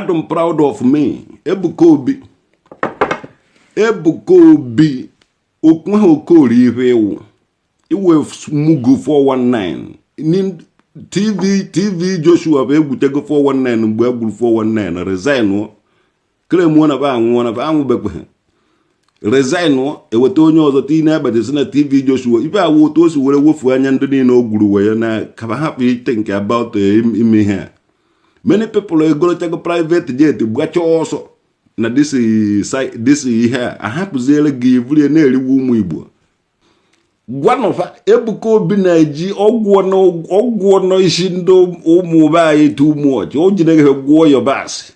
Adụ m proud of me. Ebuka Obi, Ebuka Obi, okwu ha okorie ihe iwu iwe mugu 419 TV Joshua bụ egwutego 419 mgbe e gburu 419 resign claim na ba anwụọ na ba anwụbekwe resign eweta onye ọzọ tinye n'abalị si na TV Joshua ibe awụ otu o si were wofu anya ndị niile o gwuru wee na kaba hapụ think about ime ihe a. Many people egorochago private jet gbachaa ọsọ na this ihe a ahapụziere gị ivurie na-eriwu ụmụ Igbo. Gwanụfa Ebuka Obi na-eji ọgwụ n'isi ndị ụmụ be anyị too much. O jide ha gwụọ yabasị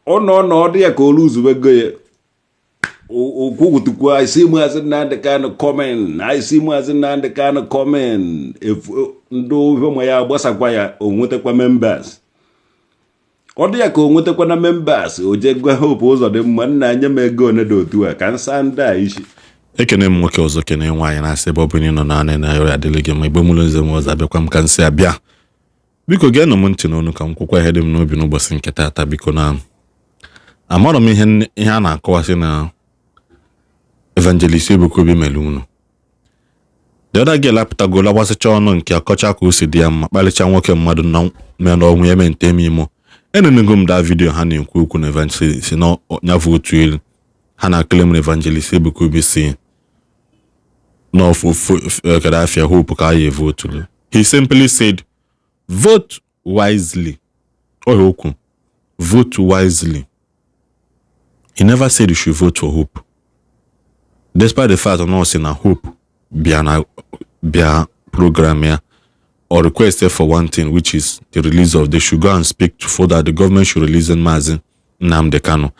ọ nọ n'ọdụ ya ka olu zubego ya okwukwutukwu. I see Maazị Nnamdi Kanu coming, I see Maazị Nnamdi Kanu coming. Ndị ofe ma ya gbasakwa ya, o nwetakwa members. Ọ dị ya ka o nwetakwa na members, o jee gwa Hope Ụzọdịmma, nna, nye m ego one dị otu a ka nsa ndị a isi. Ekene m nwoke ọzọ, kene nwaanyị, na-asị ebe ọ bụla ị nọ naanị na ya adịlị gị mma. Igbe mụrụ nze m ọzọ, abịakwa m ka nsị abịa. Biko geenụ m ntị n'onu ka m kwukwa ihe dị m n'obi n'ụbọchị nke taata. Biko, na amarọ m ihe a na-akọwasị na Evangelist Ebuka Obi mere unu. The other girl apụtagola gbasịcha ọnụ nke akọcha ka o si dị ya mma, kparịcha nwoke mmadụ na mere ọnwụ ya eme nte eme imo. Enenego m da video ha na-ekwu okwu na Evangelist si na ya vote elu ha na claim na Evangelist Ebuka Obi si n'ofu Gaddafi Hope ka ya votulu. He simply said, "Vote wisely." Oh, okwu "vote wisely." He never said you should vote for Hope, despite the fact na ọ sị na Hope bịa na bịa program ya or requested for one thing, which is the release of, they should go and speak to for that the government should release Mazi Nnamdi Kanu.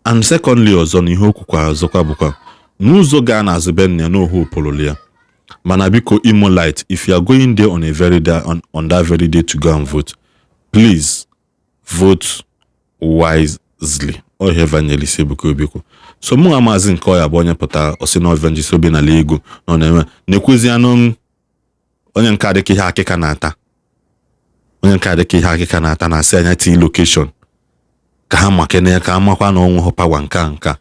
And secondly, ọzọ na ihe o kwukwara ọzọkwa bụkwa n'ụzọ gaa n'azụ be nna ya na Hope lụrụ ya. Mana biko, Imolite, if you are going there on a very day, on that very day to go and vote, please vote wisely. Ọ Evangelist Ebuka Obi kwu. So mụ amazi nke ọ ya bụ onye pụtara ọsị na Evangelist Obi nala ego na ọ na-eme na-ekwuzi anụ onye nke adịka ihe akịka na-ata, onye nke adịka ihe akịka na-ata na-asị anya tinye location ka ha makene ka amakwa na ọnwụ pawa nke a nke a.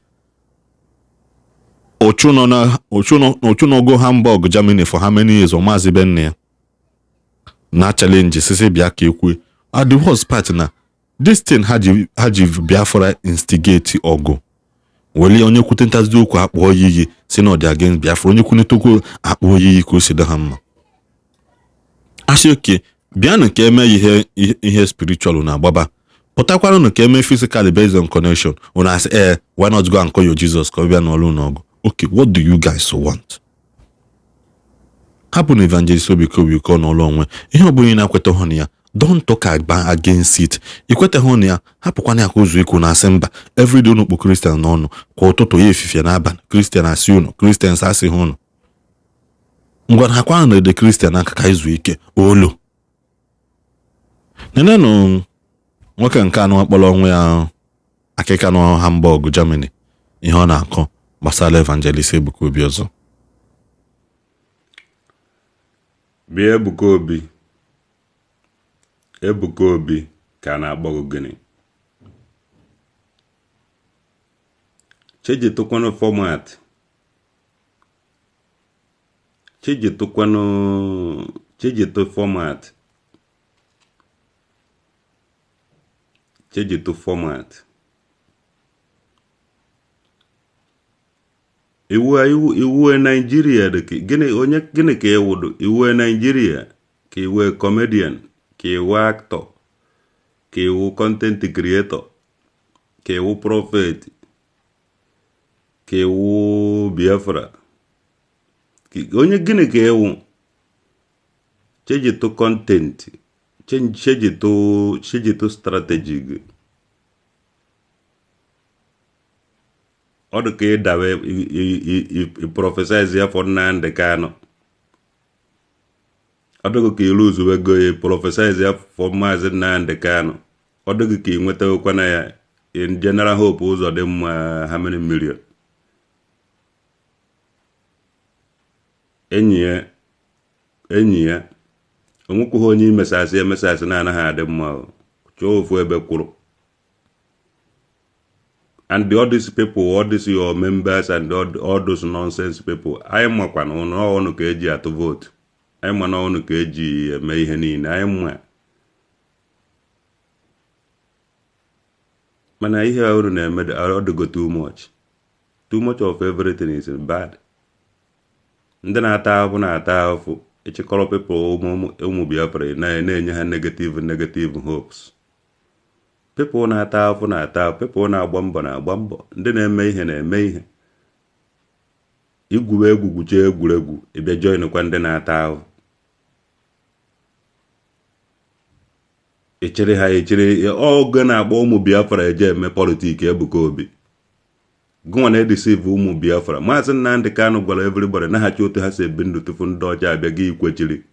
Ochu nọgo Hamburg, Germany for how many years? Maazị be ya na challenge sisi bịa ka ekwe. At the worst part na this thing ha ji Biafra instigate ọgụ weli onye kwute ntazi okwu akpọ ya iyi si na ọ dị against Biafra, onye kwunite okwu akpọ ya iyi ka o si dị ha mma. Asị oke bịanụ ka eme ihe spiritual na agbaba pụtakwaranụ ka eme physically based on connection. Unu asị ee, why not go and call your Jesus ka ọ bịa n'ọlụ n'ọgụ? Okay, what do you guys want? Hapụ na Evangelist Obi ka obi kọọ n'ọlụ onwe ihe ọ bụla ị na-akweta hụ na ya. Don't talk against it. Ikwetaghị na ya, hapụkwana ya ka ụzọ ikwu na-asị mba. Everyday unu kpụ Christian n'ọnụ kwa ụtụtụ ya efifie n'abalị. Christian asị unu, Christians asị ha unu ngwa ha kwa na ede Christian aka ka izu ike olu. Nenenụ nwoke nke anụ kpọrọ onwe ya akịka nọ Hamburg, Germany, ihe ọ na-akọ gbasara Evangelist Ebuka Obi ọzọ. Bịa Ebuka Obi, Ebuka Obi ka a na-akpọ gị gịnị? Chejitụkwanụ format, chejitụkwanụ, chejitụ format, chejitụ format. Iwu iwu Naijiria dị ka gịnị? Onye gịnị ka ịwụdo iwu Naijiria? Ka iwu comedian, ka iwu actor, ka iwu content creator, ka iwu prophet, ka iwu Biafra? Onye gịnị ka ịwụ? Chejitụ content, chejitụ strategy gị. Ọ dị ka ịdawe prophesize ya for Nnamdi Kanu. Ọ dịghị ka ilu ozugbo ya prophesize ya for Maazị Nnamdi Kanu. Ọ dịghị ka ị nwetawekwana ya in General Hope Uzodimma how many million? Enyi ya onwekwughị onye imesasị emesasị na-anaghị adị mma. Chọọ ofu ebe kwụrụ. And all these people, all these your members and all those nonsense people, anyị makwa na ụnụ ọnụ ka eji atụ vote, anyị ma na ọnụ ka eji eme ihe niile anyị ma. Mana ihe a unu na-eme ọdụgo too much. Too much of everything is bad. Ndị na-ata ahụhụ na-ata ahụhụ. Ịchịkọrọ people, ụmụ Biafra, na-enye ha negative negative hopes. People na-ata ahụhụ na-ata ahụhụ, people na-agba mbọ na-agba mbọ, ndị na-eme ihe na-eme ihe. Igwuwe egwu, gwuchie egwuregwu, ịbịa joinkwa ndị na-ata ahụhụ. Echere ha echere oge na-akpọ ụmụ Biafra eje eme politics. Ebuka Obi, gụnwa na-edeceive ụmụ Biafra. Maazị Nnamdị Kanụ gwara everybody naghachi otu ha si ebi ndụ tupu ndị ọcha abịa. Gị ikwechiri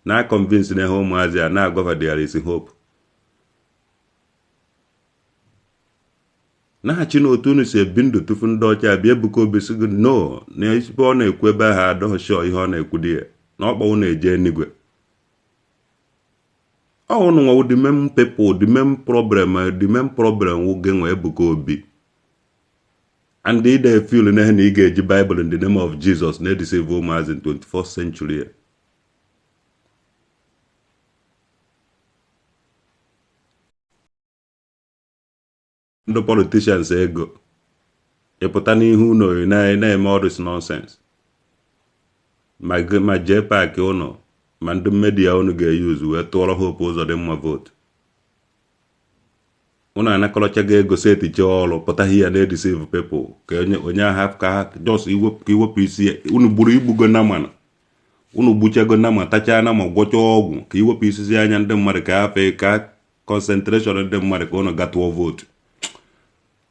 na convince na ihe ụmụazị a na-agwafa there is hope. Naghachi na otu unu si ebi ndụ tupu ndị ọcha abịa. Ebuka Obi sị gị no, na ezigbo ọ na-ekwu ebe ahụ adọghị sure. Ihe ọ na-ekwu dị ya na ọkpọ unu eje enigwe. Ọ unu nwa the main people, the main problem, the main problem wụ gị nwa, Ebuka Obi. And ị dey feel na na ị ga-eji Bible in the name of Jesus na-edeceive ụmụazị in 21st century a. Ndị politicians ego ịpụta n'ihu ụlọ na-eme all this nonsense, ma jee paakị ụnọ, ma ndị media unu ga-eyuzu wee tụọrọ Hope Uzodimma vote. Unu anakọrọchago ego, setiche ọrụ, pụta here na-edeceive people ka onye onye agha ka ha just iwepụ, ka iwepụ isi ya. Unu gburu igbugo nama, unu gbuchago nama, tachaa nama, gwọchaa ọgwụ ka iwepụ isisi anya ndị mmadụ, ka afe ka concentration ndị mmadụ, ka unu ga tụọ vote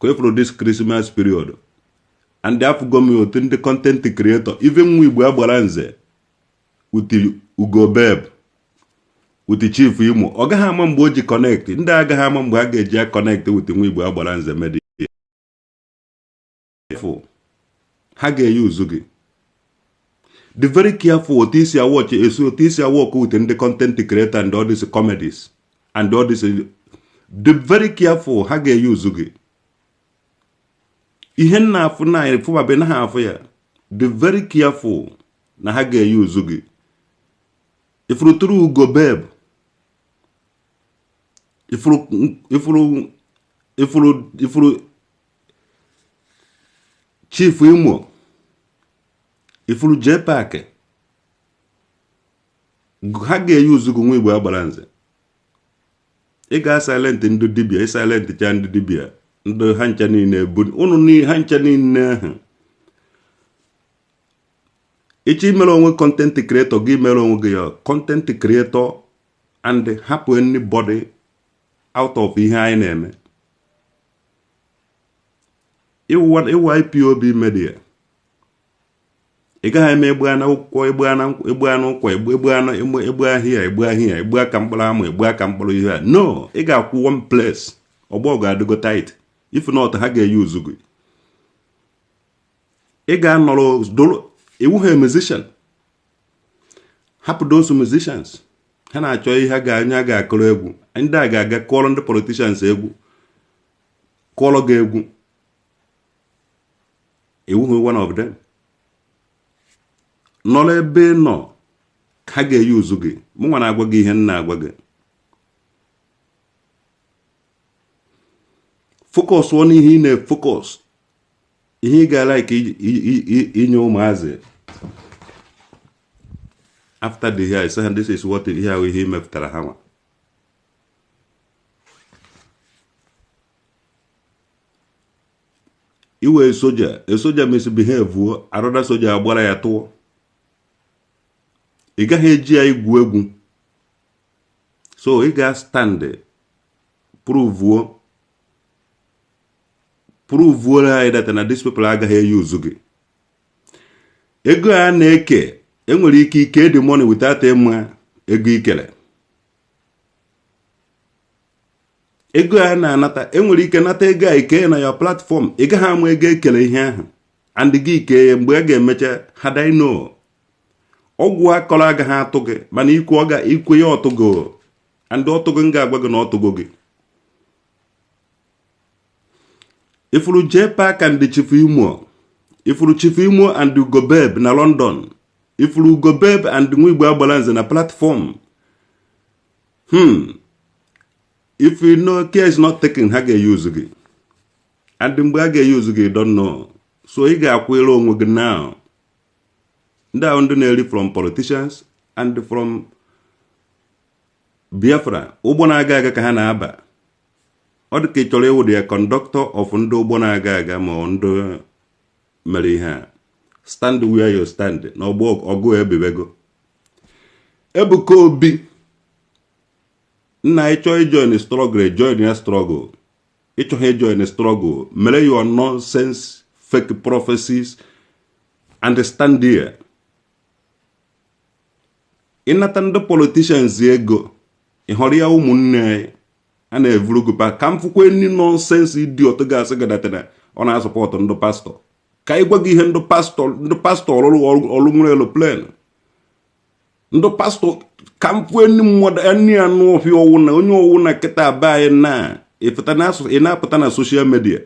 ka efuru this Christmas period. And afụgo m otu ndị content creator, even nwa Igbo agbara nze uti Ugo Beb with Chief Imo, ọ gaghị ama mgbe o ji connect. Ndị agaghị ama mgbe a ga-eji ya connect with nwa Igbo agbara nze media, ha ga-eyi uzu gị. Be very careful otu isi awatch esi, otu isi awork with ndị content creator and all these comedies and all this. Be very careful, ha ga-eyi uzu gị. Ihe nna afụ na fụbabe na ha afụ ya. Be very careful na ha ga-eyi uzu gị. Ifuru tụrụ Ugo Beb, ifuru ifuru ifuru ifuru Chief Imo, ifuru Jpac, ha ga-eyi uzu gị. Nwa Igbo agbara nze, ị ga silent ndị dibịa, ị cha ndị dibịa, ndị ha ncha niile bụ unu, ha ncha niile ahụ. Ịchọ imere onwe content creator gị, mere onwe gị ya content creator and hapụ anybody out of ihe anyị na-eme. Ịwụ IPOB media, ị gaghị eme egbu na ụkwụ, egbu na egbu na ụkwa, egbu na egbu ahịa, egbu ahịa, egbu aka mkpụrụ amụ, egbu aka mkpụrụ ihe a. No, ị ga-akwụ one place. Ọgbọ ga-adịgo tight. If not, ha ga-eyi uzu gị. Ị ga-anọrọ iwu ha musician, hapụ those musicians. Ha na-achọ ihe ha ga-anya ga-akụrụ egwu. Ndị a ga-aga kụọrọ ndị politicians egwu, kụọrọ gị egwu. Iwu one of them nọrọ ebe ị nọ, ha ga-eyi uzu gị. Mụnwa na-agwa gị ihe m na-agwa gị. Focus n'ihe ị na-efocus, ihe ị ga-ala ka inye ụmụazị after the here. Say this is what ihe ahụ, ihe imepụtara ha nwa. Iwe soja, a soja misbehave, another soja agbara ya tụọ. Ị gaghị eji ya igwu egwu. So ị ga stand provuo anyị that na these people agaghị eyi uzu gị. Ego a na-eke, enwere ike ike the money without ịma ego ikere. Ego a na-anata, enwere ike nata ego a ike na your platform, ị gaghị ama ego ekere ihe ahụ. And gị kee ya mgbe a ga-emecha. Had I know, ọgwụ akọrọ agaghị atụ gị, mana ikwu ọ ga ikwe ya ọtụgo. And ọtụgo, m ga-agwa gị na ọtụgo gị. Ifuru JPAC and Chief Imo, ifuru Chief Imo and Ugobeb na London, ifuru Ugobeb and Nwigbo Agbalanze na platform. If you know care is not taken, ha ga-eyuzu gị, and mgbe a ga-eyuzu gị, you don't know. So ị ga-akwụrụ onwe gị now. Ndị ahụ ndị na-eri from politicians and from Biafra, ụgbọ na-aga aga ka ha na-aba. Ọ dị ka ị chọrọ ịwụ ya conductor of ndị ụgbọ na-aga aga, ma ọ ndị mere ihe a. Stand where you stand na ọgbọ ọgụ ebibego. Ebuka Obi nna, ịchọ ijoin struggle, join ya struggle. Ịchọghị ijoin struggle, mere your nonsense fake prophecies and stand there. Ịnata ndị politicians ego, ịhọrọ ya. Ụmụnne anyị a na-evuru gị pa ka m fụkwa ndị nonsense idiot ga-asị gị datara ọ na-asupport ndị pastọ. Ka anyị gwa gị ihe ndị pastọ, ndị pastọ ọlụrụ ọlụ nwere aeroplane. Ndị pastọ, ka m fue ndị mmadụ ndị anụ ọfịa ọwụ na onye ọwụ na kịta be anyị na ịfụta na ị na-apụta na social media.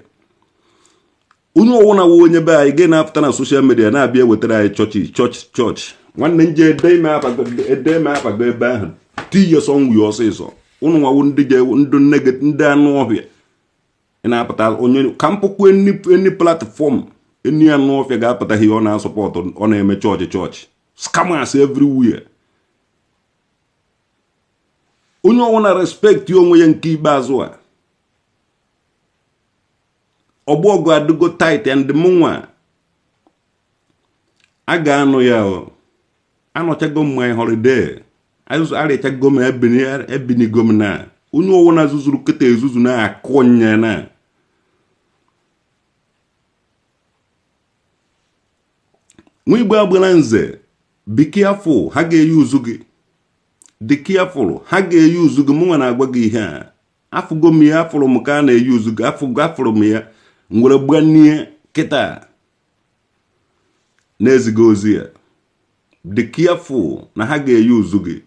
Onye ọwụ na onye be anyị gị na-apụta na social media na-abịa ewetara anyị chọọchị, chọọchị, chọọchị. Nwanne, nje ede ime abago, ede ime abago ebe ahụ tinye sọnwi ọsịsọ. Ụnụ nwawo ndị je ndị nne gị, ndị anụ ọhịa. Ị na-apụta onye ka m pụkwu any platform, any anụ ọfịa ga-apụta ihe ọ na-asupport, ọ na-eme chọọchị, chọọchị. Scammers everywhere. Onye ọwụna respect onwe ya. Nke ikpeazụ a, ọgbọ ọgụ adịgo tight, and mụnwa a ga-anụ ya o. Anọchago m my holiday, arịchago m, ebinigo m na onye ọwụna zuzuru kịta ezuzu na-akụ nya na nwa Igbo agbara nze. Be careful, ha ga-eyi uzu gị. Dị careful, ha ga-eyi uzu gị. Mụnwa na-agwa gị ihe a, afụgo m ya, afụrụ m ka a na-eyi uzu gị. Afụgo, afụrụ m ya nwere gbanie kịta na-eziga ozi ya. Dị careful na ha ga-eyi uzu gị.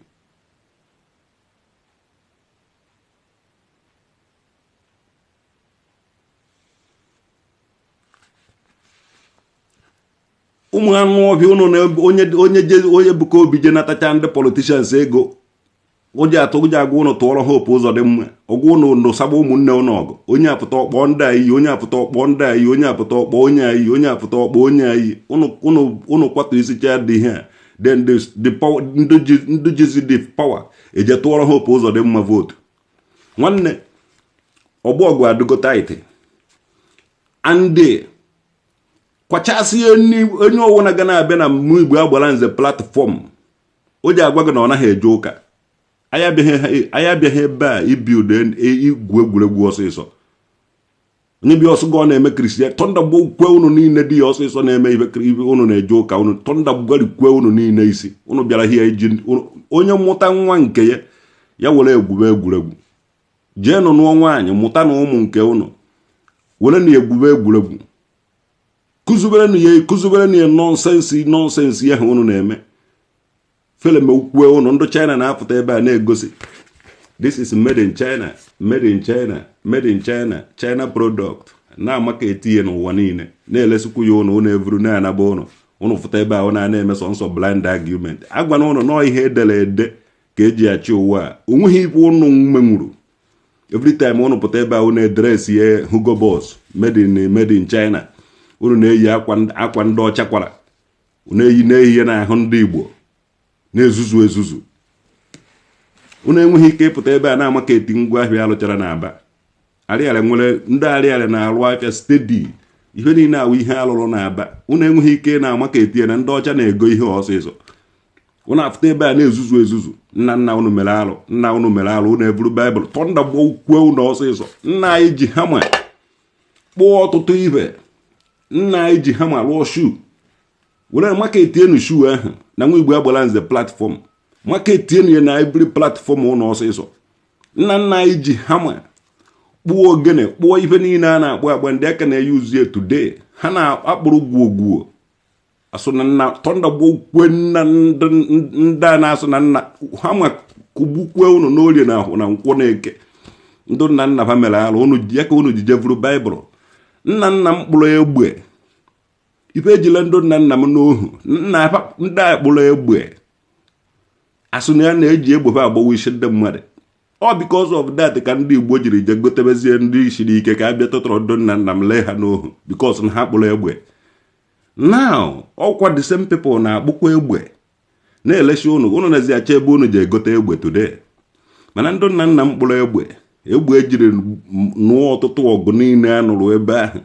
Ụmụ anụ ọhịa ụnụ na onye onye je onye Ebuka Obi je natacha ndị politicians ego ụjọ atụ, ụjọ agwa ụnụ tụọrọ Hope Uzodimma ọgwụ ụnụ nụsagba ụmụnne ụnụ ọgụ. Onye apụta ọkpọ ndị a iyi, onye apụta ọkpọ ndị a iyi, onye apụta ọkpọ onye a iyi, onye apụta ọkpọ onye a iyi. Ụnụ ụnụ ụnụ kwatụ isicha dị ihe a, then the power, ndị jizi the power eje tụọrọ Hope Uzodimma vote. Nwanne, ọgbọ ọgụ adịgo tight, and kwachasị onye ọwụna ga na-abịa na mmụ Igbo agbara nze platform o ji agwa gị na ọ naghị eje ụka. Anyị abịaghị ebe a ibi ụdọ igwu egwuregwu ọsịsọ. Onye bịa ọsọ gị ọ na-eme Christian, thunder gbukwe unu niile dị ya ọsịsọ. Na-eme ibe unu na-eje ụka, unu thunder gbarikwe unu niile isi. Unu bịara hie iji onye mụta nwa nke ya, ya were egwube egwuregwu. Jeenụ nụọ nwaanyị, mụta na ụmụ nke unu, were na egwube egwuregwu. Kụziberenụ ya, kụziberenụ ya nonsense, nonsense ya ha unu na-eme. Film kwue unu. Ndị China na-apụta ebe a na-egosi, "This is made in China, made in China, made in China, China product." Na-amaka etinye n'ụwa niile, na-elesikwu ya ụnụ. Ụnụ evuru na-anaba ụnụ. Ụnụ fụta ebe a, ụnụ a na-eme sọ blind argument. Agwana ụnụ nọọ ihe edere ede ka eji achị ụwa a. Onweghị ife ụnụ menwuru. Every time ụnụ pụta ebe a, ụnụ edress ye Hugo Boss, made in China. Ụnụ na-eyi akwa ndị ọcha kwara, na-eyi na-eyi n'ahụ ndị Igbo na-ezuzu ezuzu. Unu enweghị ike ịpụta ebe a na-amaka eti ngwa ahịa alụchara n'Aba. Arịarịa nwere ndị arịarịa na-arụ afịa steady. Ihe niile awụ ihe alụrụ n'Aba. Unu enweghị ike na-amaka eti na ndị ọcha na-ego ihe ọsịsọ. Unu afụta ebe a na-ezuzu ezuzu. Nna nna unu mere alụ, nna unu mere alụ. Unu eburu Baịbụl, thunder gbakwuo unu ọsịsọ. Nna anyị ji hammer kpụọ ọtụtụ ibe. Nna anyị ji hammer rụọ shoe, were maka etienu shoe ahụ na nwa Igbo agbara nze platform, maka etienu ya na every platform ụnụ ọsịsọ. Nna nna anyị ji hammer kpụọ ogene, kpụọ ife niile a na-akpụ akpa. Ndị aka na-eyi uzie today, ha na-akpụrụ gwuogwuo asụ na nna. Thunder gbokwe nna ndị a na-asụ na nna ha ma kụgbukwe unu n'orie na ahụ na nkwọ na eke. Ndị nna nna ha mere alụ unu ya ka unu ji jevuru Baịbụl. Nna nna m kpụrụ egbe. Ife ejile ndị nna nna m n'ohu nna ndị a kpụrụ egbe, asụ na ya na-eji egbe ha agbawa isi ndị mmadụ. Ọ because of that ka ndị Igbo jiri je gotebezie ndị siri ike ka a bịa tụtụrụ ndị nna nna m lee ha n'ohu, because na ha kpụrụ egbe. Now ọkwa the same people na-akpụkwa egbe na-elesi unu. Unu nazi achọ ebe unu ji egote egbe today. Mana ndị nna nna m kpụrụ egbe, egbe ejiri nụọ ọtụtụ ọgụ niile a nụrụ ebe ahụ,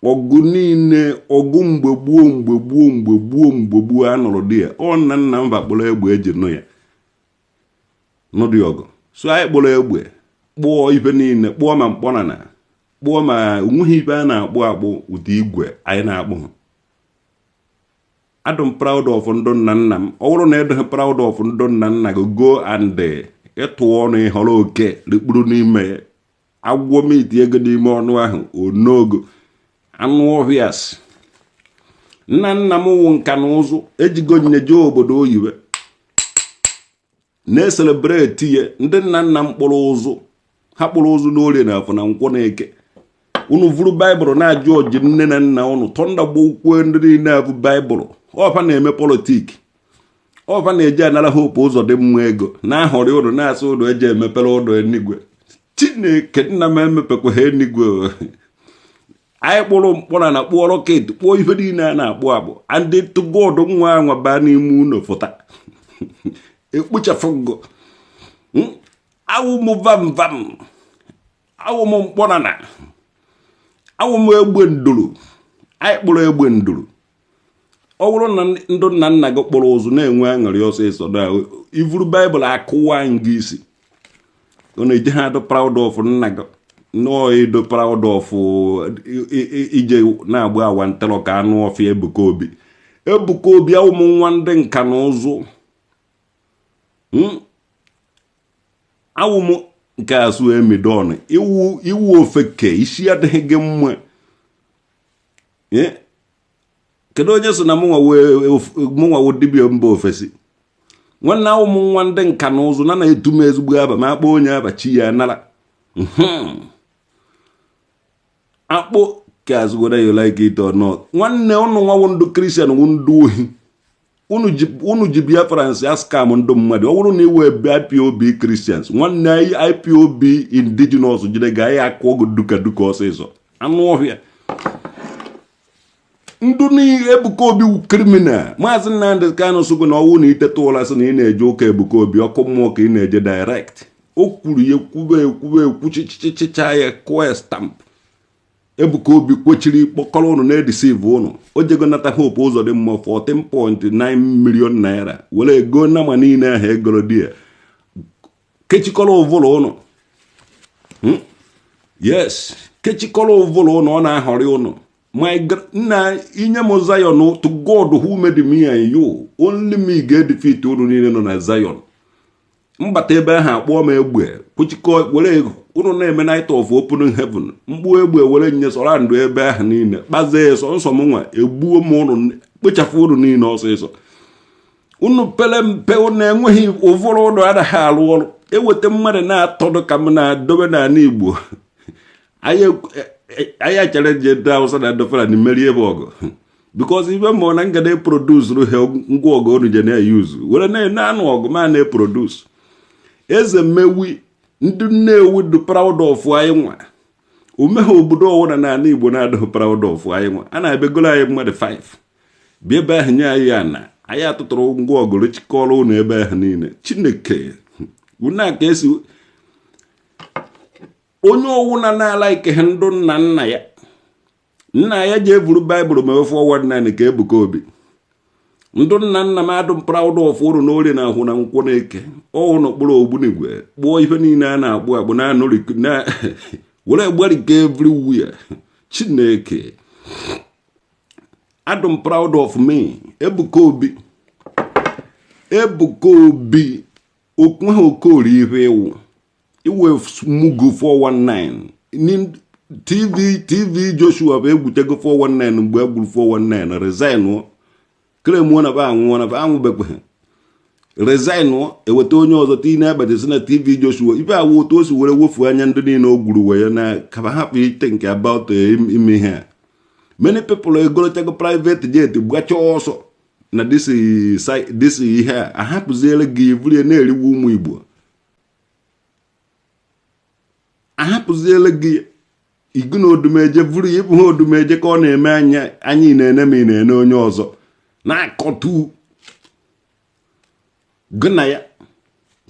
ọgụ niile, ọgụ mgbe gboo, mgbe gboo, mgbe gboo, mgbe gboo a nụrụ di ya. Ọ nna nna m kpụrụ egbe eji nụ ya, nụ dị ọgụ. So anyị kpụrụ egbe, kpụọ ife niile, kpụọ ma mkpọnana, kpụọ ma onweghị ife a na-akpụ akpụ ụdị igwe anyị na-akpụ. Adụ m proud of ndụ nna nna m. Ọ bụrụ na ịdịghị proud of ndụ nna nna gị, go and ịtụ ọnụ, ịhọrọ oke rikpuru n'ime ya, agwọ miti ego n'ime ọnụ ahụ onogo anụ ọhịa. Nna nna m wụ nka na ụzụ, ejigo nyeje obodo oyibo na-e celebrate ya. Ndị nna nna m kpụrụ ụzụ, ha kpụrụ ụzụ n'Orie na Afọ na Nkwọ na Eke. Unu vuru Baịbụl na-ajụ oji nne na nna unu tọnda gbokwue. Ndị niile abụ Baịbụl ọfa na-eme politics, ọfa na-eji anara Hope Ụzọdịmma ego, na-ahọrị ụnụ, na-asị ụnụ eji emepere ụnụ enigwe. Chineke nna m emepekwa ha enigwe. Anyị kpụrụ mkpọrọ na kpụọ rocket, kpụọ ife niile a na-akpụ akpụ. Andị tụgọdụ nwa anwa baa n'ime ụlọ fụta ekpuchafụgo. Awụ m vam vam, awụ m mkpọrọ, awụ m egbe nduru. Anyị kpụrụ egbe nduru. Ọ bụrụ na ndụ nna nna gị kpụrụ ụzụ na-enwe aṅụrị ọsịsọ na ivuru Baịbụl akụwa gị isi, ọ na-eji ha adụ proud of nna gị nọọ ịdụ proud of ije na-agba awantịrọ ka anụ ọfịa. Ebuka Obi, Ebuka Obi, awụ m nwa ndị nka na ụzụ. Awụ m nke asụ emidon iwu iwu ofeke isi adịghị gị mma. Kedu onye so na mụnwa wụ dibịa mba ofesi? Nwanne, awụ m nwa ndị nka na ụzụ na na-etu m ezigbo aba ma akpọ onye aba chi ya nara akpụ ka azụ, whether you like it or not. Nwanne, ụnụ nwawo ndụ Christian wụ ndị ohi. Unu ji Biafrans a scam ndị mmadụ. Ọ bụrụ na iwe ebe IPOB Christians, nwanne anyị, IPOB indigenous jide ga anyị akụọ gị duka duka ọsịsọ, anụ ọhịa. Ndụ niile Ebuka Obi criminal. Maazị Nnamdị Kanụ sịgụ na ọnwụ na iteta ụra sị na ị na-eje ụka Ebuka Obi, ọkụ mmụọ ka ị na-eje direct. O kwuru ya, ekwube ekwube ekwuchichichicha ya, kụọ stamp. Ebuka Obi kwechiri kpọkọrọ ụnụ na-e deceive ụnụ. O jego nata Hope Ụzọdịmma 14.9 million naira were ego nama niile ahụ egoro di ya kechikọrọ ụvụrụ ụnụ. Yes, kechikọrọ ụvụrụ ụnụ. Ọ na-ahọrị ụnụ. My nna, inye m Zion, to God who made me and you, only me ga-e defeat ụnụ niile nọ na Zion. Mbata ebe ahụ, akpọọ m egbe kwuchikọ were ụnụ na-eme night of open heaven, mkpu egbe were nye sọrọ ndụ ebe ahụ niile, kpazie sọ nsọ m nwa egbuo m ụnụ, kpochapụ ụnụ niile ọsịsọ. Unu pere mpe, unu enweghị ụvụrụ, ụnụ anaghị arụ ọrụ. Eweta mmadụ na-atọdụ ka m na-adobe n'ala Igbo. Anyị achere je ndị Hausa na ndị Fulani merie ebe ọgụ, because ibe mmụọ na ngada e produce ha ngwa ọgụ unu je na-eyuzu were na-anụ ọgụ ma na-e produce. Eze mmewi, ndị Nnewi dị proud of anyị nwa omeghe obodo ọwụna n'ala Igbo na-adịghị proud of anyị nwa. A na-abịagoro anyị mmadụ 5 bịa ebe ahụ nye anyị ya na anyị atụtụrụ ngwa ọgụ rechikọrọ ụnụ ebe ahụ niile. Chineke unu ka esi onye ọwụna na-ala ike ha ndụ nna nna ya, nna ya ji evuru Baịbụl ma 419 ka Ebuka Obi. Ndụ nna nna m, adụ m proud of ụrụ n'Orie na Ahụ na Nkwọ na Eke ọwụ n'okpuru ogbunigwe, kpụọ ife niile a na-akpụ akpụ na anụri na were gbarike everywhere. Chineke, adụ m proud of me. Ebuka Obi, Ebuka Obi, okwu ha okorie ife iwu iwe mugu 419 TV TV Joshua bụ egwutego 419 mgbe e gburu 419, resign, claim na ba anwụọ na ba anwụbekwe. Resign, eweta onye ọzọ tinye n'akpati, si na TV Joshua ife awụ otu o si were wofu anya ndị niile o gwuru wee na ka hapụ think about ime ihe a. Many people egorochago private jet, gbachaa ọsọ na this ihe a. Ahapụziere gị ivurie na-eriwu ụmụ Igbo, ahapụziere gị igu na Odumeje vuru ya. Ịbụ ha Odumeje ka ọ na-eme anya anyị na-ene, ma ị na-ene onye ọzọ na-akọtu gị na ya.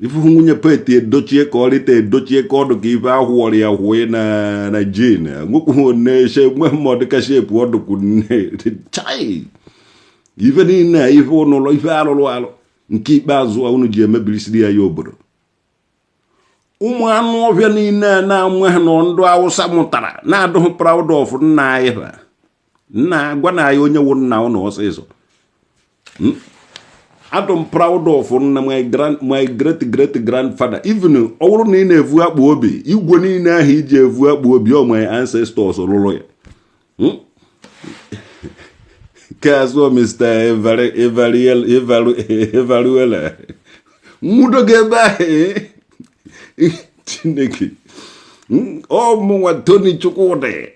Ifuhu nwunye Pete Edochie ka ọ rịta Edochie ka ọdụ ka ife ahụ ọrịa ya hụe na jen nwekwughị one nwe ma ọ dịka shape ọdụkwu chai. Ife niile a, ife ụnụlọ, ife alụrụ alụ nke ikpeazụ a unu ji emebirisiri ya ya obodo. Ụmụ anụ ọhịa niile a na-amụ ha nọ ndụ Awụsa mụtara na-adụghị proud of nna anyị ha. Nna, gwa na anyị onye wụ nna ụnụ ọsịsọ. Adụ m proud of nna, my grand, my great great grandfather. Even ọ bụrụ na ị na-evu akpa obi igwe niile ahụ iji evu akpa obi, ọ my ancestors lụrụ ya. Ke azụ Mr. Evaluela nwudo gị ebe ahụ. Chineke ọ mụnwa Tony Chukwudị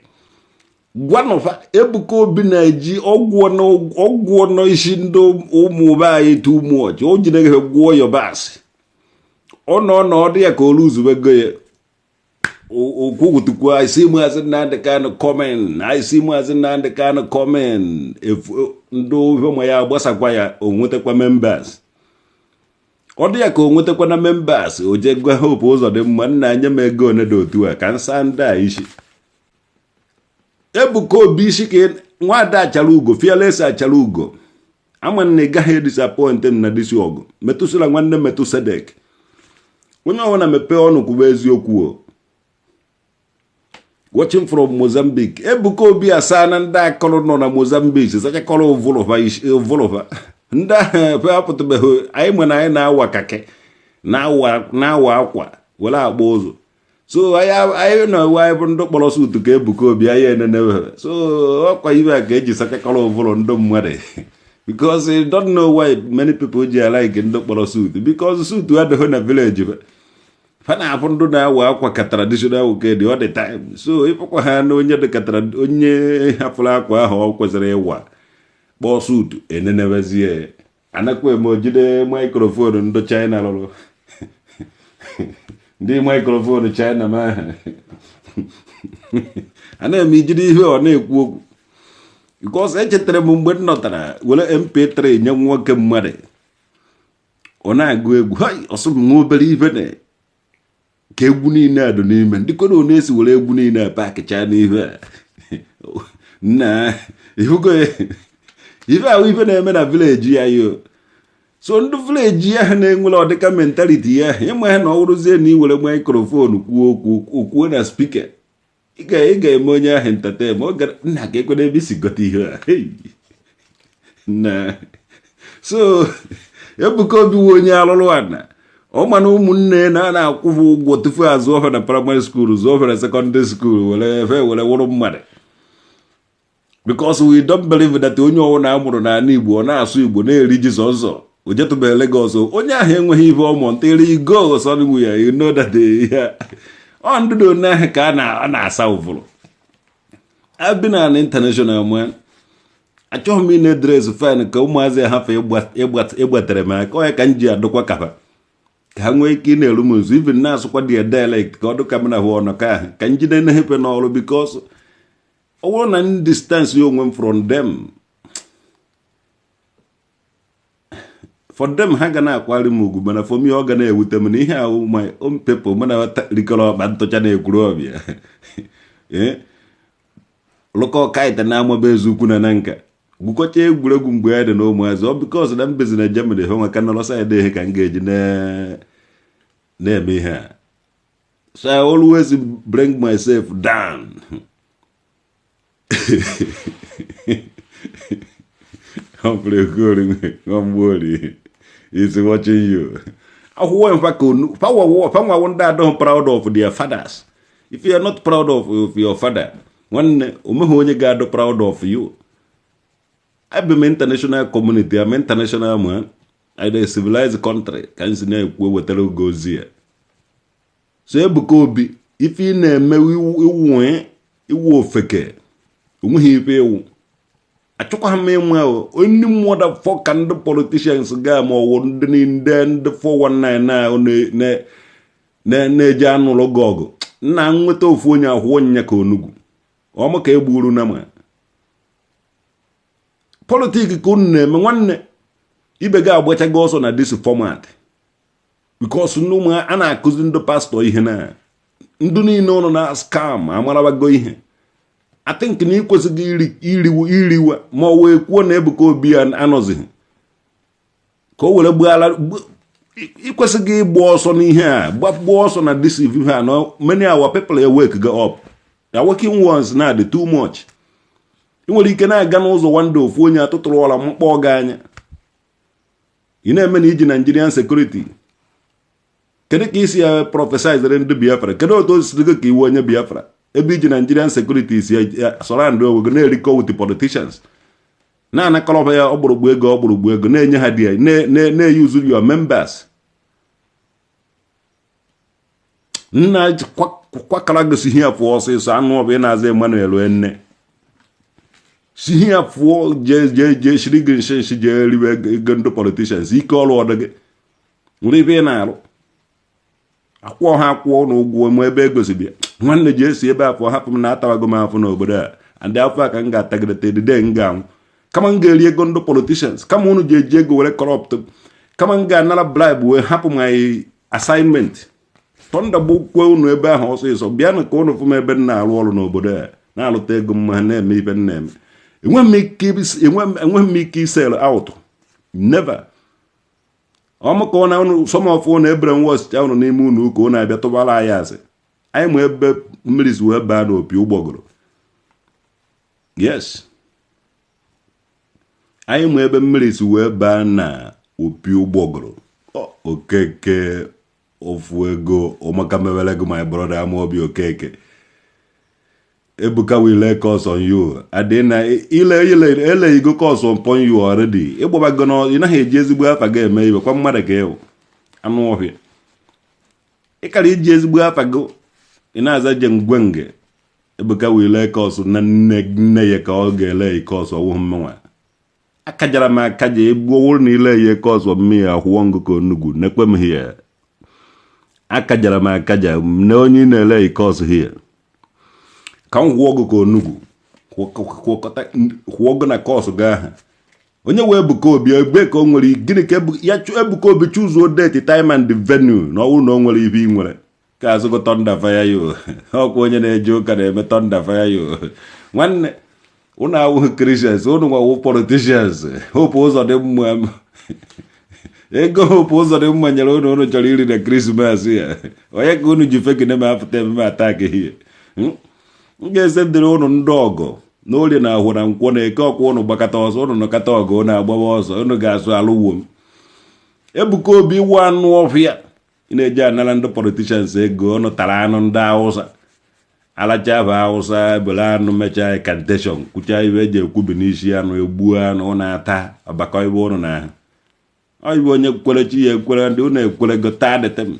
gwanụfa. Ebuka Obi na-eji ọgwụ n'isi ndị ụmụ be anyị too much. O jide ha gwụọ yabasị, ọ nọ n'ọdụ ya ka olu zubego ya. Okwukwutukwu, "I see Maazị Nnamdi Kanu coming, I see Maazị Nnamdi Kanu coming." Ndị ofe ma ya gbasakwa ya, o nwetakwa members. Ọ dị ya ka o nwetakwa na members, o jee gwa Hope Ụzọdịmma, "Nna, nye m ego one dị otu a ka nsa ndị a isi." Ebuka Obi isi ka nwada achara ugo, fearless achara ugo. Ama na ị gaghị edisappoint m na disi ọgụ metụsịla nwanne Metusedek. Onye ọbụla mepee ọnụ kwuba eziokwu o. Watching from Mozambique. Ebuka Obi asaa na ndị akọrọ nọ na Mozambique sachakọrọ ụvụrụfa. Ndị ahụ fe apụtabeghị. Anyị nwere, anyị na-awa kaki, na-awa akwa were akpọ ụzọ. So anyị na-ewe anyị bụ ndị kpọrọ suit ka Ebuka Obi anyị enenebe. So ọkwa ibe a ka eji sachakọrọ ụvụrụ ndị mmadụ, because you don't know why many people ji like ndị kpọrọ suit, because suit adịghị na village. Fa na-afụ ndụ na-awa akwa ka traditional nwoke dị all the time. So ịfụkwa ha na onye dị ka onye hapụrụ akwa ahụ ọ kwesịrị ịwa kpọọ suit, enenebezie. Anakwa eme ojide microphone ndị China lụrụ, ndị microphone China ma a na-eme ijide ihe ọ na-ekwu okwu, because echetara m mgbe m nọtara were MP3 nye nwoke mmadụ, ọ na-agụ egwu. Hai, ọsọ m nwa obere ife na ka egwu niile a dị n'ime ndị kono na-esi were egwu niile a pakịchaa n'ihe a. Nna, ihugo ife ahụ, ife na-eme na village ya yo. So ndị village ahụ na-enwere ọdịka mentality ya, ịma ha na ọ wụrụzie na ị were microphone kwuo okwu, kwuo na speaker, ị ga-eme onye ahụ entertain. Ma ọ gara nna ka ekwere ebe isi gote ihe a. Hey! Nna, so Ebuka Obi wụ onye alụrụ ana. Ọ ma na ụmụnne na a na-akwụghị ụgwọ tupu azụ ọhụrụ na primary school, zụọ ọhụrụ na secondary school, were efe were wụrụ mmadụ, because we don't believe that onye ọwụna amụrụ n'ala Igbo, ọ na-asụ Igbo, na-eri ji sọnsọ, o jetụbeghị Lagos, onye ahụ enweghị ife ọmụ ntịrị go somewhere. You know that ọ ndụdụ ahụ ka a na-asa ụvụrụ. I've been an international man. Achọghị m ị na-edress fine ka ụmụazị hafụ ịgbatere m aka. Ọ ya ka m ji adụkwa kapa ka ha nwee ike ị na-eru m nso, even na-asụkwa dị dialect ka ọ dụka m na hụ ọnọkọ ahụ ka m jide na-ehepe n'ọrụ, because ọ bụrụ na m distance ya onwe m from them, for them ha ga na-akwari m ugwu, mana for me ọ ga na-ewute m na ihe ahụ my own people mụ na rikọrọ ọkpa ntụcha na-ekwuru ọbịa lụkọ kaita na-amaba eziokwu na nka gwukọcha egwuregwu mgbe ya dị na ụmụazị. Ọ because na mbezi na Germany ha nwa ka nọrọ side ihe ka m ga-eji na-eme ihe a. So I always bring myself down. Humphrey Okori Nwamgbori is watching you. Akwụkwọ mfa ka onu fanwawo ndị adịghị proud of their fathers. If you are not proud of your father, nwanne, onweghị onye ga-adụ proud of you. Abụ m international community, am international man. In a civilized country ka m si na-ekwu ewetara gị ozi ya. So Ebuka Obi, ife ị na-eme iwu iwu ofeke, onweghị ife iwu achọkwa m ịnwe onye motherfucker. Ndị politicians ga ma ọwụ ndị ndị 419 na-eji anụlụ gị ọgụ nna nweta ofu onye ahụ onyinye ka onugwu ọma ka egburu na ma politics ka unu na-eme. Nwanne ibe gị agbachago ọsọ na this format because ndị ụmụ a na-akụzi, ndị pastọ ihe na ndị niile ụnụ na scam amarabago ihe. I think na ịkwesịghị iriwe iriwe ma ọ wee kwuo na Ebuka Obi ya anọzighị ka o were gbuala. Ịkwesịghị ịgba ọsọ n'ihe a, gbaa ọsọ na this ihe a. No, many our people awake go up, the working ones na dị too much. Ị nwere ike na-aga n'ụzọ one day, ofu onye atụtụrụ ọla mkpọ gị anya. Ị na-eme na iji Nigerian security. Kedu ka isi ya prophesizere ndị Biafra? Kedu otu o si dị ka iwu onye Biafra ebe iji Nigerian security si surround onwe gị, na-erikọ with politicians, na-anakọrọba ya ọgbụrụgbu ego, ọgbụrụgbu ego, na-enye ha di, na-eyuzu your members? Nna kwakara gosi ihe pụọ ọsịsọ. Anụ ọbụ ị na-aza Emmanuel enne si ihe pụọ, jee jee jee shiri gị nshi nshi, jee riwe ego ndị politicians. Ike ọrụ ọdụ gị nwere ebe ị na-arụ akwụọ ha akwụọ na ụgwọ ma ebe ego si bịa. Nwanne, ji esi ebe afọ hapụ m na atawago m afọ n'obodo a and afọ a ka m ga-atagidete edide m ga-anwụ kama m ga-eri ego ndị politicians, kama unu ji eji ego were corrupt, kama m ga-anara bribe wee hapụ my assignment. Thunder gbukwe unu ebe ahụ ọsịsọ. Bịanụ ka unu fụ m ebe m na-arụ ọrụ n'obodo a, na-alụta ego mma, na-eme ife m na-eme. Enweghị m ike isell out, never. Ọmụka ọ na unu, some of unu ebere nwọchicha unu n'ime unu ụka unu abịa tụbara anyị asị. Anyị ma ebe mmiri si wee baa n'opi ụgbọgụrụ. Yes, anyị ma ebe mmiri si wee baa na opi ụgbọgụrụ. Okeke ofu ego ụmaka mewere gị, my brother Amaobi Okeke. Ebuka will lay curse on you. Adị na ile ile eleghịgo curse upon you already. Ịgbabago na ị naghị eji ezigbo afa gị eme ibe kwa mmadụ ka ịwụ anụ ọhịa. Ị kara iji ezigbo afa gị ị na-aza je ngwenge. Ebuka will lay curse na nne nne ya ka ọ ga-ele curse ọwụhụ mmenwa. Akajara m akaja egbuo wụrụ na ile ya curse mmiri akwụọ ngụ ka onugwu nekwe m here. Akajara m akaja na onye ị na-ele curse here ka m kwụọ gị ka onugwu kwụọ gị na curse gị aha onye wee Ebuka Obi ebe ka o nwere gịnị ka ya Ebuka Obi choosuo date, time and venue na ọwụrụ na o nwere ibe ị nwere ka azụgo. Thunder fire yo. Ọkwa onye na-eje ụka na-eme thunder fire yo. Nwanne, unu awụghị Christians, unu nwawu politicians. Hope ụzọ dị mma, ego Hope ụzọ dị mma nyere unu, unu chọrọ iri na Christmas ya. Onye ka unu ji fake na apụta ememe attack hie? M ga-esendịrị unu ndị ọgụ n'orie na ahụ na nkwọ na eke ọkwa. Unu gbakọta ọsọ, unu nọkọta ọgụ, unu agbawa ọsọ, unu ga-asụ alụwo m. Ebuka Obi iwu anụ ọfịa, ị na-eji anara ndị politicians ego. Unu tara anụ ndị Hausa alacha bụ Hausa bere anụ, mechaa incantation, kwuchaa ibe eji ekwubi n'isi anụ, egbuo anụ, unu ata ọbakọ ibe unu na ahụ. Ọ ibe onye kwere chi ya ekwere ndị unu ekwere go taa dịte m.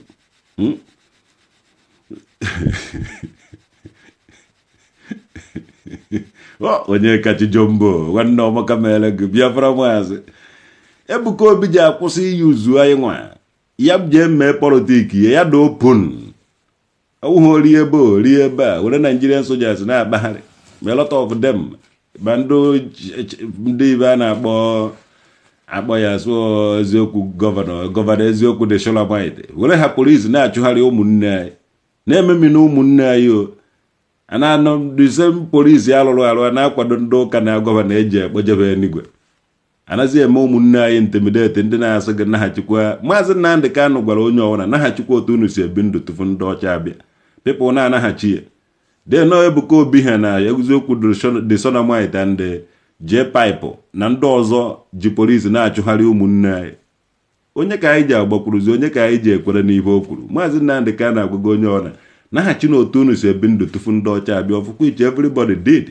Onye kachi jombo nwanne ọmaka mere gị Biafra. Maazị Ebuka Obi ji akwụsị iyi uzu anyị nwa ya jee mee politics ya, ya dị open. Ọwụghị ori ebe ori ebe a were Nigerian soldiers na-akpagharị ma a lot of them, ma ndị ibe a na-akpọ akpọ ya sụọ eziokwu, governor eziokwu the Shulamite, were ha polisi na-achụgharị ụmụnne anyị, na-ememi na ụmụnne anyị o a na-anọ. The same polisi alụrụ arụ a na-akwado ndị ụka na governor eji ekpojebe enigwe anaghị eme ụmụnne anyị intimidate. Ndị na-asị gị naghachikwa, Maazị Nnamdị Kanụ gwara onye ọbụla naghachikwa otu unu si ebi ndụ tupu ndị ọcha abịa. People na-anaghachi ya de nọ. Ebuka Obi ha na eziokwu the Shulamite and J Pipe na ndị ọzọ ji polisi na-achụgharị ụmụnne anyị. Onye ka anyị ji agbakwuruzi? Onye ka anyị ji ekwere n'ihe o kwuru? Maazị Nnamdị Kanụ agwago onye ọna naghachi na otu unu si ebi ndụ tupu ndị ọcha abịa. Ọfụkwa iche everybody did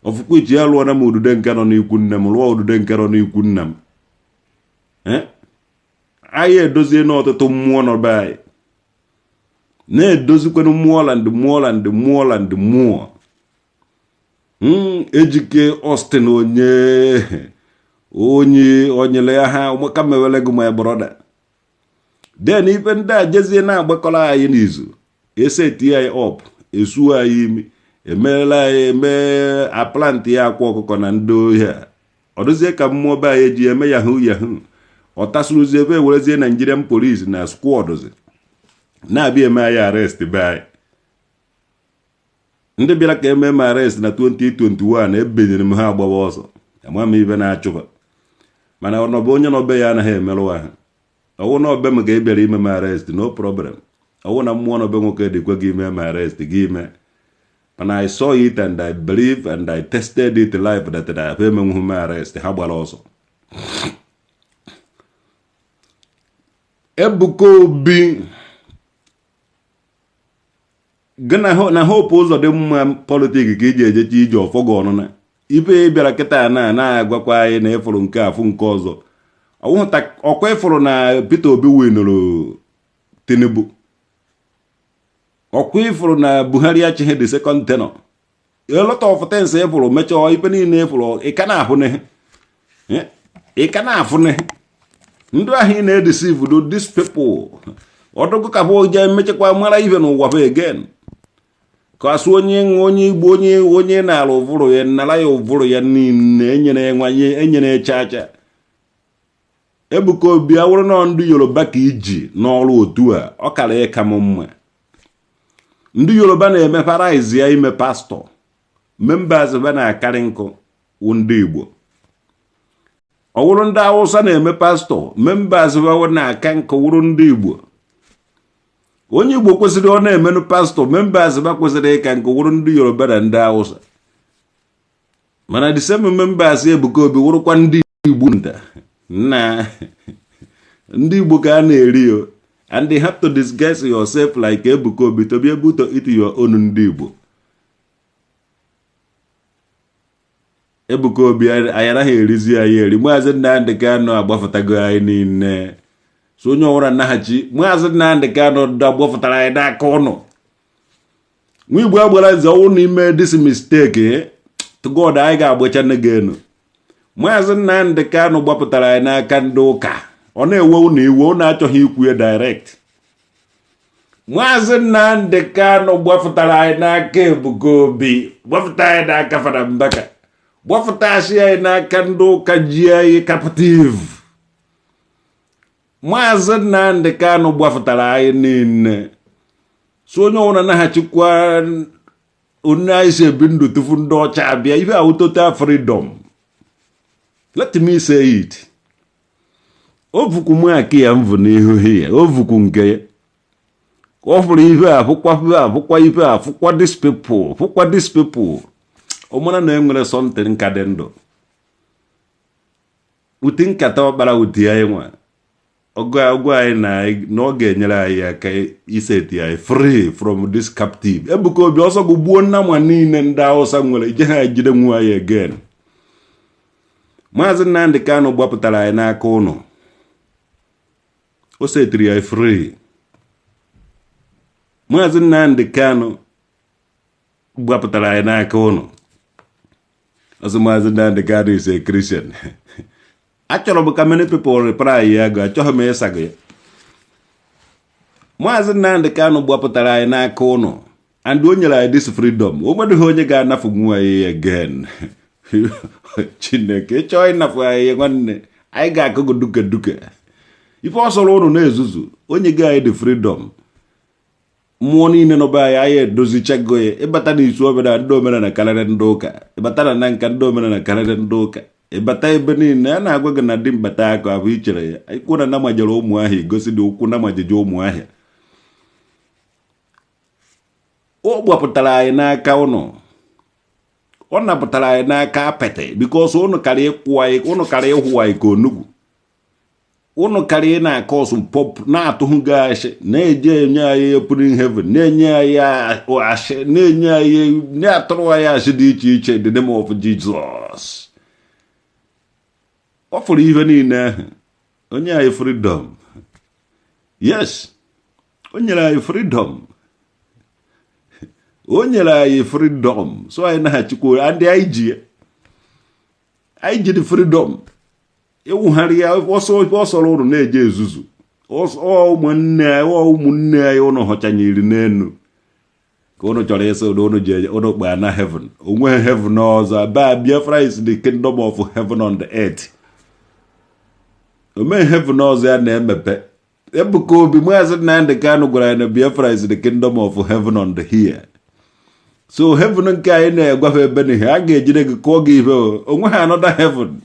ọfụkwa iche ya lụọ na m udude nke nọ n'ikwu nne m, lụọ udude nke nọ n'ikwu nna m. Anyị edozie n'ọtụtụ mmụọ nọ be anyị, na-edozikwanụ mmụọ and mmụọ and mmụọ and mmụọ. Ejike Austin, onye onye onyele ya ha ka mewele gị, my brother. Then ife ndị a jezie na-agbakọrọ anyị n'izu, eseti anyị up, esuo anyị imi, emeela anyị eme aplant ya akwa ọkụkọ na ndị ohi a. Ọ dịzie ka mmụọ be anyị eji eme yahoo yahoo. Ọ tasụrụzie ebe ewerezie Nigerian police na squadzi na-abịa eme anyị arrest be anyị. Ndị bịara ka eme m arrest na 2021, ebenyere m ha, agbawa ọsọ. Ama m ibe na-achụba, mana ọnọbụ onye nọbe ya anaghị emerụ ahụ. Ọwụ na ọbe m ka ị bịara ime m arrest, no problem. Ọwụ na mmụọ nọbe nwoke dịkwa gị ime m arrest, gị ime. Mana I saw it and I believe and I tested it live that I have emenwughị m arrest. Ha gbara ọsọ. Ebuka Obi gị na Hope Uzodimma politics ka iji ejecha ije ọfọ gị ọnụna. Ife ị bịara kịta na na-agwakwa anyị na ịfụrụ nke afụ nke ọzọ, ọkwa ịfụrụ na Peter Obi winụrụ Tinubu, ọkwa ịfụrụ na Buhari achịghị the second tenure. A lot of things ịfụrụ mechaa, ife niile ịfụrụ, ị ka na-ahụ ị ka na-afụ ndị ahụ ị na-edeceive do these people. Ọdụgụ ka bụ jee mechakwa mara ife n'ụwa bụ again ka asụ onye onye Igbo, onye onye na-ala ụvụrụ ya nara ya ụvụrụ ya niile enyere ya nwanye enyere ya chacha. Ebuka Obi, awụrụ na ndị Yoruba ka iji n'ọrụ otu a, ọ kara ịka m mma. Ndị Yoruba na-eme parais ya ime pastọ, members ba na-akarị nkụ wụ ndị Igbo. Ọ wụrụ ndị Awụsa na-eme pastọ, members ba na-aka nkụ wụrụ ndị Igbo. Onye Igbo kwesịrị ọ na-emenụ pastọ, members ba kwesịrị ịka nkụ wụrụ ndị Yoruba na ndị Awụsa. Mana the same members Ebuka Obi wụrụkwa ndị Igbo nta na ndị Igbo ka a na-eri o. And they have to disguise yourself like Ebuka Obi to be able to eat your own ndị Igbo. Ebuka Obi, anyị anaghị erizi anyị eri. Maazị Nnamdị Kanụ agbafụtago anyị niile, so onye ọbụla naghachi. Maazị Nnamdị Kanụ agbafụtara anyị n'aka ụnụ. Nwa Igbo agbara nze ọnwụ n'ime this mistake to God, anyị ga-agbacha nne gị enu. Maazị Nnamdị Kanụ gbapụtara anyị n'aka ndị ụka. Ọ na-ewe ụnụ iwe, ụnụ achọghị ikwu ya direct. Maazị Nnamdị Kanụ gbapụtara anyị n'aka Ebuka Obi, gbapụta anyị n'aka Fada Mbaka, gbapụtasị anyị n'aka ndị ụka ji anyị captive. Maazị Nnamdị Kanụ gbapụtara anyị niile, so onye ọbụla naghachikwa onye anyị si ebi ndụ tupu ndị ọcha abịa. Ife ahụ total freedom, let me say it. Ovukwu maka ya mvụ n'ihu ya, ovukwu nke ya ọ fụrụ ife a, fụkwa ife a, fụkwa ife a, fụkwa these people, fụkwa these people. Ọ mara na enwere something nka dị ndụ ụdị nkata ọkpara ụdị anyị nwa ọgụ agwa anyị na ọ ga-enyere anyị aka iseti anyị free from this captive. Ebuka Obi, ọsọ gị gbuo nnama niile ndị Hausa nwere ije ha ejide nwa anyị again. Maazị Nnamdị Kanụ gbapụtara anyị n'aka ụnụ, o setiri anyị free. Maazị Nnamdị Kanụ gbapụtara anyị n'aka ụnụ. Ọsọ Maazị Nnamdị Kanụ is a Christian. Achọrọ m ka many people reply ya go, achọghị m ịsago ya. Maazị Nnamdị Kanụ gbapụtara anyị n'aka ụnụ and o nyere anyị this freedom. O nwedịghị onye ga-anafụ nwa anyị again. Chineke chọọ ịnafụ anyị, nwanne anyị ga-akụgụ duke duke. Ife ọ sọrọ ụnụ na-ezuzu, onye gị anyị the freedom. Mmụọ niile nọbe anyị, anyị edozichago ya. Ịbata n'isu omenala, ndị omenala karịrị ndị ụka. Ịbata na na nka, ndị omenala karịrị ndị ụka. Ịbata ebe niile a na-agwa gị na dimkpata akụ abụ ichere ya ikwu na namajere ụmụ ahịa, igosi dị ụkwụ namajeje ụmụ ahịa. O gbapụtara anyị n'aka ụnụ, ọ napụtara anyị n'aka apịtị, because ụnụ kara ịkwụ anyị, ụnụ kara ịhụ anyị ka onugbu, ụnụ kara ị na-akọ ọsụ pọp na-atụghị gị ashị, na-eje enye anyị opening heaven, na-enye anyị ashị, na-enye anyị, na-atụrụ anyị ashị dị iche iche. The name of Jesus, ọ fụrụ ihe niile ahụ. O nye anyị freedom. Yes, o nyere anyị freedom, o nyere anyị freedom. So anyị naghachikwa ndị anyị ji ya. Anyị jiri freedom ịwụgharị ya ọsọ ọsọrọ ụnụ na-eje ezuzu. Ụmụnne anyị, ụmụnne anyị ụnụ họchanyere n'enu ka ụnụ chọrọ ịsị ụnụ ụnụ ji ụnụ kpaa na heaven. Onweghị heaven ọzọ. Ba Biafra is the kingdom of heaven on the earth. Omeghị heaven ọzọ ya na-emepe. Ebuka Obi, Maazị Nnamdi Kanu gwara ya na Biafra is the kingdom of heaven on the here. So heaven nke anyị na-egwafe ebe n'ihe a ga-ejide gị kụọ gị ihe. Onweghị another heaven,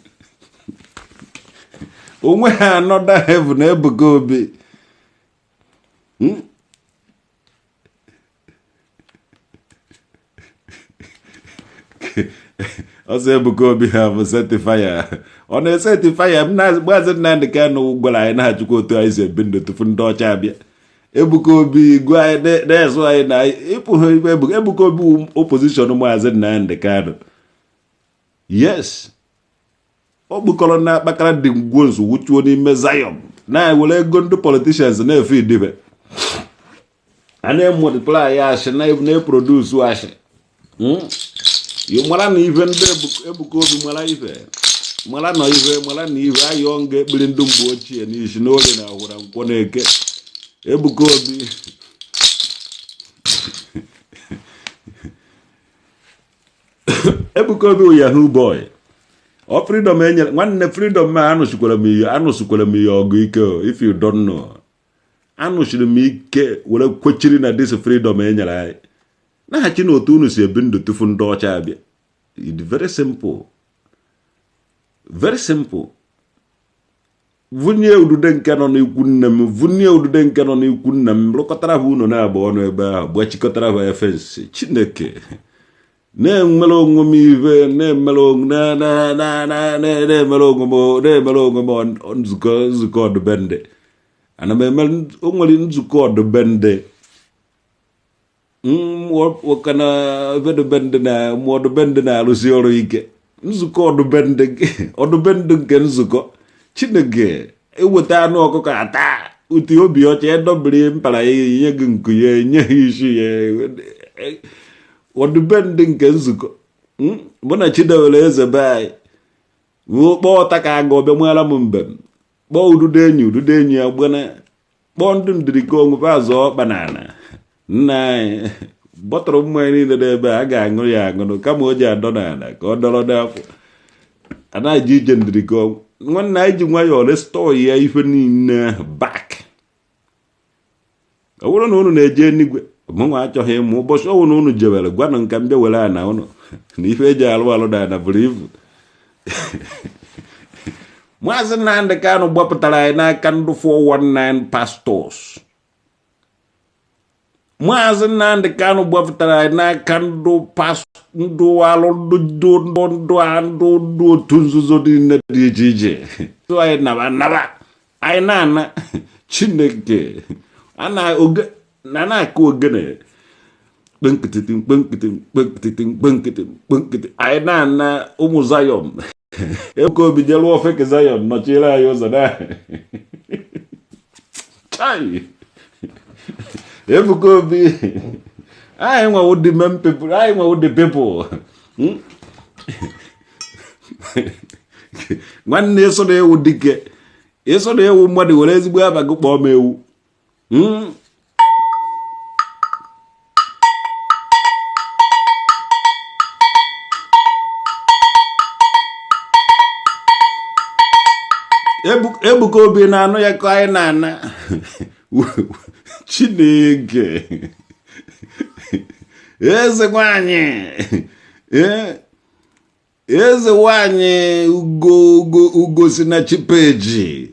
onweghị another heaven. Ebuka Obi, Ọsọ Ebuka Obi ha bụ set fire, ọ na-eset fire. Maazị Nnamdi Kanu gwara anyị na-achịkwa otu anyị si ebi ndụ tupu ndị ọcha abịa. Ebuka Obi gwa anyị na-ezu anyị na ịpụghị ibe. Ebuka Obi opposition Maazị Nnamdi Kanu. Yes, ọ kpụkọrọ na akpakara dị ngwonzu wuchuo n'ime Zion, na-ewere ego ndị politicians na-efe idibe a, na-emultiply ashị, na-eproduce ashị. Mara na ife ndị Ebuka Obi mara ife, mara na ife, mara na ife ayọ nga ekpiri ndị mgbe ochie n'isi n'oge na ahụra nkwọ na-eke. Ebuka Obi, Ebuka Obi yahoo boy. Ọ freedom enyere nwanne, freedom ma anụsikwara m ihe, anụsikwara m ihe ọgụ ike. If you don't know, anụchiri m ike were kwechiri na this freedom enyere anyị naghachi na otu unu si ebi ndụ tufu ndị ọcha abịa. It's very simple, very simple. Vunye udude nke nọ n'ikwu nne m, vunye udude nke nọ n'ikwu nna m, rụkọtara ha unu na-agba ọnụ ebe ahụ, gbachikọtara ha fence. Chineke na-emere onwe m ife, na-emere na-emere onwe m, na-emere onwe m nzukọ ọdụbendị. Ana m eme o nwere nzukọ ọdụbendị na ọdụbendị na ọdụbendị na-arụsi ọrụ ike. Nzukọ ọdụbendị, ọdụbendị nke nzukọ Chineke. Eweta anụ ọkụkọ ata ụtị obi ọcha, edobiri mpara ya, nye gị nku ya, nye ha isi ya. Ọdụbendị nke nzukọ mụ na Chidewere eze be anyị kpọọ ọta ka aga ọbịa mụara m mbem, kpọọ ududo enyi, ududo enyi ya gbana, kpọọ ndị ndirike onwe azụ ọkpa n'ala nna anyị. Bọtụrụ mmanya niile n'ebe a ga-aṅụ ya aṅụrụ kama o ji adọ n'ala ka ọ dọrọ n'afọ. Anaghị ije ndirike nwanne anyị ji nwayọọ restore ya ife niile back. Ọ bụrụ na unu na-eje enigwe, mụnwa achọghị ịmụ. Ụbọchị ọwụ na unu jebere, gwanụ nka m bịa were ana unu na ife eji alụ alụ na ana buru ibu. Maazị Nnamdi Kanu gbapụtara anyị n'aka ndị 419 pastors. Maazị Nnamdi Kanu gbapụtara anyị n'aka ndị ndụ alụ, ndụ ndụ ndụ ndụ ndụ otu nzuzo niile dị iche iche. So anyị naba naba, anyị na-ana. Chineke na na-akụ ogene kpenkịtị kpenkịtị kpenkịtị kpenkịtị kpenkịtị. Anyị na-ana ụmụ Zion. Ebuka Obi jee lụọ fake Zion, nọchiere anyị ụzọ na chai. Ebuka Obi, anyị nwewo the main people, anyị nwewo the people. Nwanne, ịsọ na ewu dike, ịsọ na ewu mmadụ, were ezigbo aba gị kpọọ m ewu. Ebuka Obi na-anụ ya ka anyị na-ana. Chineke, eze nwanyị, eze nwanyị ugo ugo ugo si na chipeji.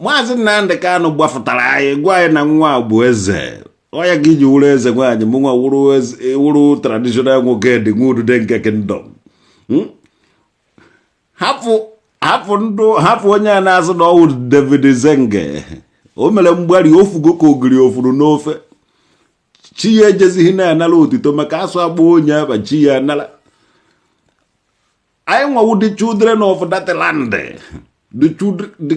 Maazị Nnamdị Kanụ gbafụtara anyị, gwa anyị na nwa bụ eze. Ọ ya ka iji wụrụ eze nwaanyị, mụ nwa wụrụ traditional nwoke dị nwa udude nke kingdom. Hapụ, hapụ ndụ, hapụ onye a na-azụ na ọwụ David Zenge. O mere mgbari ofugo ka ogiri ofuru n'ofe. Chi ya ejezighị na-anara otito maka asụ akpọ onye aba chi ya anara. Anyị nwawu the children of that land. The children, the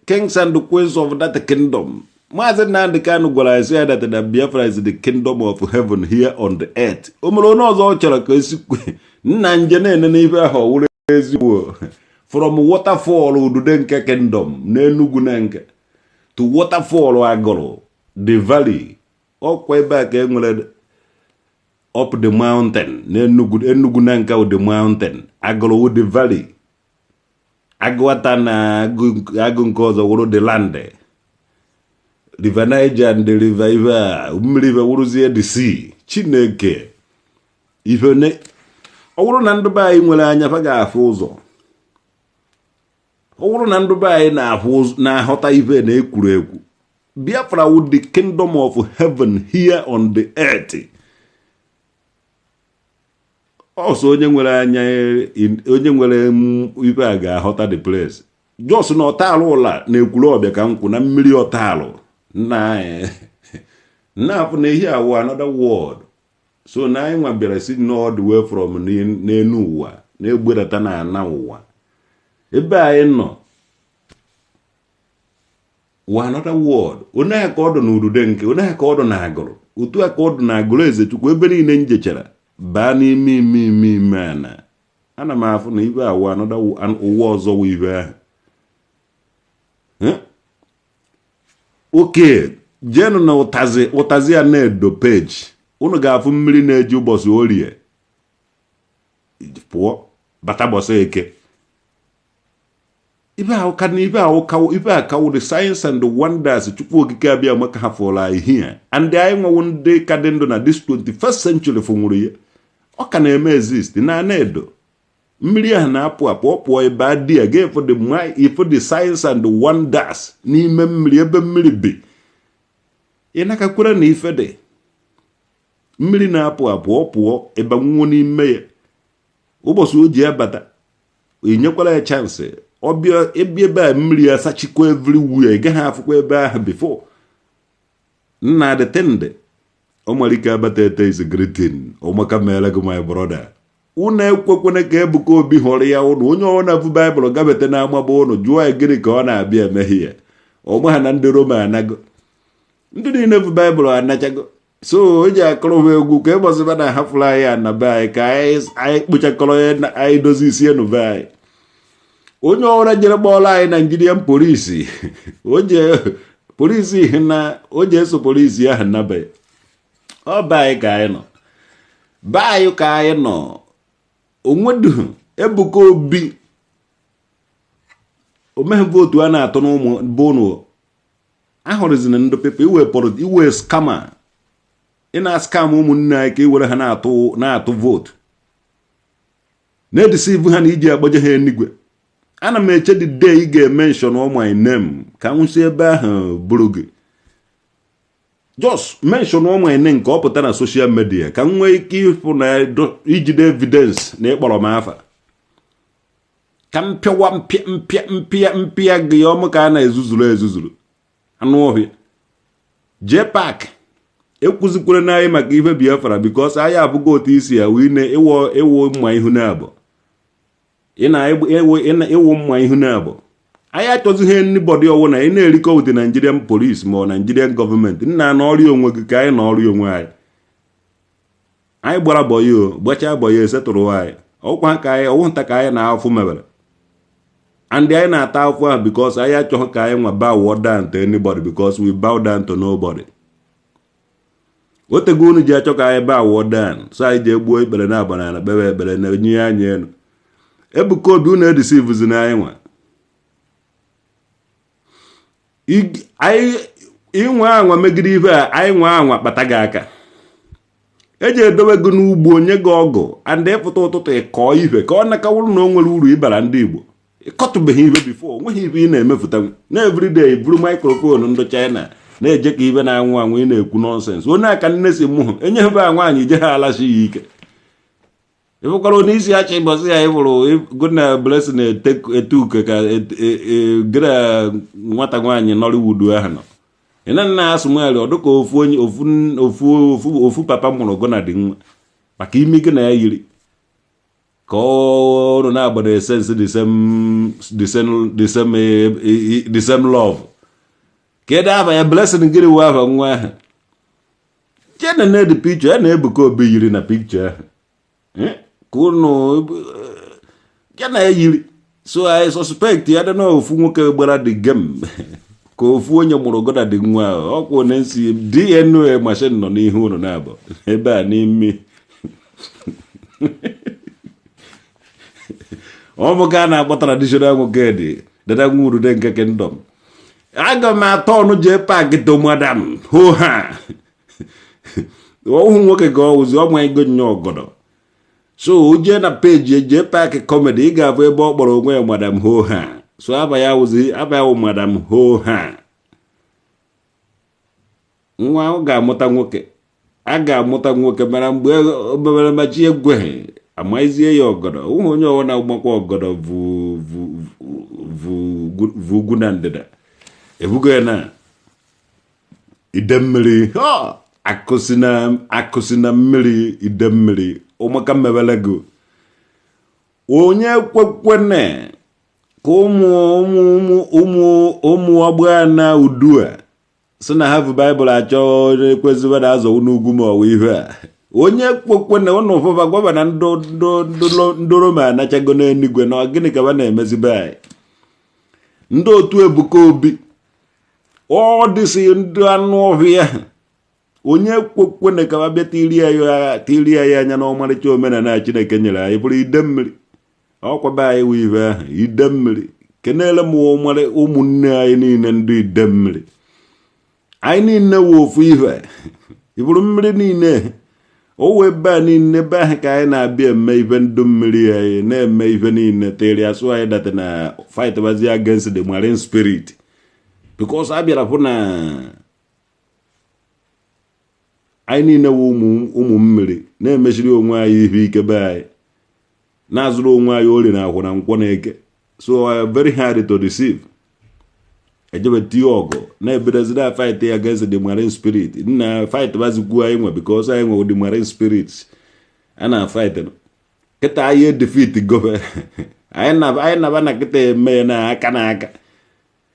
kings and the queens of that kingdom. Maazị Nnamdi Kanu gwara anyị sị ya that the Biafra is the kingdom of heaven here on the earth. O mere onye ọzọ ọ chọrọ ka esi nna nje na-ene n'ife ahụ, ọ wụrụ ezigbo. From waterfall Udude nke kingdom n'Enugu na nke to waterfall Agụrụ, the valley, ọkwa ebe a ka e nwere up the mountain n'Enugu. Enugu na nke the mountain, Agụrụ the valley, Agụata na agụ nke ọzọ wụrụ the land, River Niger and the river ife a mmiri ife wụrụzie the sea. Chineke, ife ne ọ bụrụ na ndị be anyị nwere anya, fa ga-afụ ụzọ. Ọ bụrụ na ndị be anyị na-afụ na-aghọta ife na ekwuru ekwu, Biafra wụ the kingdom of heaven here on the earth. Ọsọ onye nwere anya, onye nwere ife a ga-aghọta the place. Jos na ọtalụ ụla na ekwuru ọbịa ka nkwụ na mmiri ọtalụ nna anyị nna afụ na ihe awụ another world. So na anyị nwa bịara si all the way from n'elu ụwa na-egbedata na ana ụwa ebe anyị nọ wụ another world. Onye a ka ọ dụ na Udude nke onye a ka ọ dụ na Agụrụ, otu a ka ọ dụ na Agụrụ Ezechukwu. Ebe niile m jechara baa n'ime ime ime ime ana, ana m afụ na ibe awụ another ụwa ọzọ wụ ibe ahụ. Oke jeenụ na ụtazi ụtazi ya na-edo peji, unu ga-afụ mmiri na-eji ụbọchị Orie pụọ bata bọsị Eke. Ibe ahụ na ibe ahụ kawo ibe akawo the science and the wonders Chukwu Okike abịa maka ha fụrụ anyị here, and anyị nwewo ndị ka dị ndụ na this 21st century fụnwuru ya. Ọ ka na-eme exist na ana edo. Mmiri ahụ na-apụ apụ, ọ pụọ ebe adị ya ga-efo the ifo the science and the wonders n'ime mmiri ebe mmiri bi. Ị nakakwere na ife dị mmiri na-apụ apụ, ọ pụọ ebe nwuo n'ime ya. Ụbọchị o ji abata, ị nyekwara ya chance, ọbịa ebe ebe a mmiri asachikwa everywhere, ị gaghị afụkwa ebe ahụ before. Nna the tende ọmalike abata ete is greeting ọmaka mere gị, my brother. Unu ekwekwana ka Ebuka Obi hụrụ ya. Ụnụ onye ọ na-abụ Baịbụl gabete na amaba ụnụ jụọ ya gịnị ka ọ na-abịa emeghe ya. Ọma ha na ndị Roma anago, ndị niile bụ Baịbụl anachago. So o ji akụrụ ha egwu ka ịgbọsịba na ahafụrụ anyị ana be anyị ka anyị kpochakọrọ ya na anyị dozie isi enu be anyị. Onye ọbụla jere kpọọrọ anyị Nigerian police, o je polisi na o ji eso polisi ahụ nabe ọ be anyị ka anyị nọ, be anyị ka anyị nọ. Onwedu Ebuka Obi omeghe vote a na-atụ n'ụmụ bụ ụnụ ahụrụzina ndị people iwe pọrọ iwe scammer. Ị na-scam ụmụnne anyị ka i were ha na-atụ vote, na-edeceive ha na iji agbaje ha enigwe. Ana m eche the day ị ga-emention all my name ka m si ebe ahụ bụrụ gị. Just mention all my name ka ọ pụta na social media ka m nwee ike ịfụ na ijide evidence na ịkpọrọ m afa, ka m pịawa mpịa mpịa mpịa mpịa gị ọmụ ka a na-ezuzuru ezuzuru anụ ọhịa. Jee pak ekwuzikwere n'anyị maka ife Biafra, because anyị abụgo otu isi ya wee ịwụ ịwụ mma ihu na-abụ ị na ịwụ mma ihu na-abụ. Anyị achọzighị anybody ọwụ na ị na-erikọ with Nigerian police ma ọ Nigerian gọọmenti. Nna, na ọrịa onwe gị ka anyị na ọrịa onwe anyị. Anyị gbara boy o gbachaa boy, esetụrụ anyị ọkwa ka anyị ọwụ nta ka anyị na-afụ mebere and anyị na-ata afụ ahụ, because anyị achọghị ka anyị nwa bow down to anybody, because we bow down to nobody. Otego unu ji achọ ka anyị bow down, so anyị ji egbuo ikpere na abana na kpebe ekpere na onye anyị elu. Ebuka Obi, unu edeceivezi na anyị nwa anyị inwe anwa megide ife a. Anyị nwe anwa kpata gị aka eji edobe gị n'ugbo, nye gị ọgụ and ịpụta ụtụtụ ịkọọ ife ka ọ nakawụrụ na o nwere uru ịbara ndị Igbo. Ịkọtụbeghị ife before, nweghị ife ị na-emefụta na everyday buru microphone ndị China na-eje ka ife na-anwụ anwụ, ị na-ekwu nonsense. Onye aka nne si mụ enyeghebe a nwaanyị ije ha alasi ya ike. Ịfụkwara onye isi achị ịbọsị ya ịfụrụ gona Blessing etuke ka gịna nwata nwaanyị Nollywood ahụ nọ ị na nna asụmali ọ dịka ofu onye ofu ofu ofu ofu papa mụrụ gona dị nwa maka imi gị na ya yiri. Ka ụnụ na-agba na essence the same, the same, the same, the same love. Kedu afa ya? Blessing gịnị wụ afa nwa ahụ? Jee na the picture ya na Ebuka Obi yiri na picture ahụ. Ka ụnụ ya na ya yiri. So I suspect ya dị na ofu nwoke gbara the game, ka ofu onye mụrụ goda dị nwa ahụ. Ọkwa one nsi DNA machine nọ n'ihu ụnụ na-abụ ebe a n'imi ọ bụ ka a na-akpọ traditional nwoke dị dada nwa urude nke kingdom. Aga m atọ ọnụ jee paakị to madam ho ha ọhụ nwoke ka ọ wụzi ọma ego nye ọgọdọ. So o jee na page jee paakị comedy, ị ga-abụ ebe ọ kpọrọ onwe ya madam ho ha. So aba ya wụzi, aba ya wụ madam ho ha. Nwa ọ ga-amụta nwoke, a ga-amụta nwoke, mana mgbe obere machi egweghị amazie ya ọgọdọ. Ụhụ onye ọwụ na-agbakwa ọgọdọ vu ugwu na ndịda ebugo ya na ide mmiri. Akụsi na mmiri ide mmiri ụmụaka mmebelego onye kwekwene ka ụmụ ụmụ ụmụ ụmụ ụmụ ọgbọ na udu a si na ha bụ baịbụl achọ ekwezibe na azọ n'ugwu ma ọwa ihe a. Onye kwekwene ụnụ ụfụfa gwaba na ndị Roma anachago n'eluigwe na gịnị ka ba na-emezibe anyị? Ndị otu Ebuka Obi ọ dịsị ndị anụ ọhịa, onye kwekwene ka ba bịa tirie ya anya na ọmarịcha omenala Chineke nyere anyị bụrụ ide mmiri. Ọkwaba anyị wụ ibe ahụ ide mmiri. Kenele m ụmụnne anyị niile ndị ide mmiri. Anyị niile wụ ofu ife. Iburu mmiri niile owu ebe a niile, ebe ahụ ka anyị na-abịa eme ife ndụ mmiri anyị na-eme ife niile tere asụ anyị data na fight bazi against the marine spirit, because a bịara fụ na anyị niile wụ ụmụ mmiri na-emechiri onwe anyị ihe ike be anyị na-azụrụ onwe anyị ori na akwụ na nkwọ na eke. So very hard to deceive. Ejebe tie ọgụ na-ebidozi na fight against the marine spirit na fight bazikwu anyị nwe, because anyị nwe the marine spirit a na fight kịta. Anyị edefeat gobe anyị naba na kịta eme ya na aka na aka.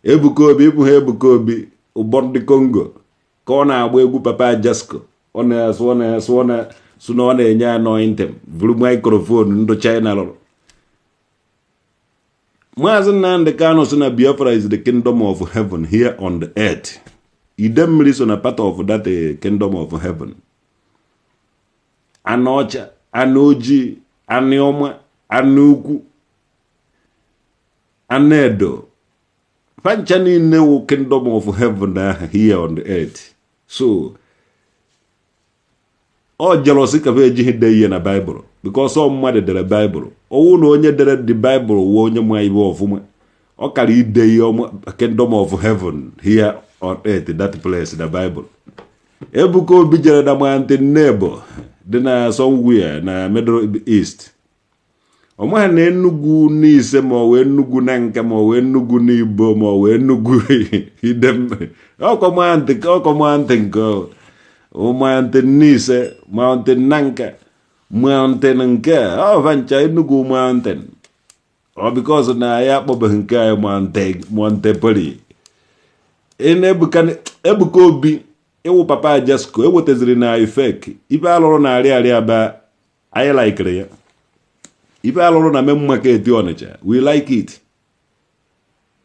Ebuka Obi ịbụ ha Ebuka Obi ụgbọ ndị Congo ka ọ na-agba egwu Papa Ajasco, ọ na-asụ ọ na-asụ ọ na-asụ na ọ na-enye anointing buru microphone ndụ China lụrụ. Maazị Nnamdi Kanu sị na Biafra is the kingdom of heaven here on the earth. Ide mmiri so na part of that kingdom of heaven. Anụ ọcha, anụ ojii, anụ ọma, anụ ukwu, anụ edo, fancha niile wụ kingdom of heaven ahụ here on the earth. So ọ jealousy ka ejighị dee ihe na baịbụl, because ọ mmadụ dere baịbụl. Ọwụ na onye dere the baịbụl wụ onye ma ibe ọfụma, ọ kara ide ihe ọma kingdom of heaven here on earth, that place na baịbụl. Ebuka Obi jere na Mountain Nebo dị na somewhere na Middle East. Ọ maghị na Enugu n'ise ma ọ wee Enugu na nka ma ọ wee Enugu n'Igbo ma ọ wee Enugu idem ọkọ mountain, ọkọ mountain nke mountain n'ise, mountain na nka, mountain nke ọva ncha Enugu mountain. Ọ because na ya akpọbeghị nke anyị mountain Montepoli. Ebuka Obi ịwụ Papa Ajasco ewetaziri na ifek ife alụrụ na arịa arịa aba anyị laikiri ya. Ife alụrụ na main market Ọnịcha, we like it.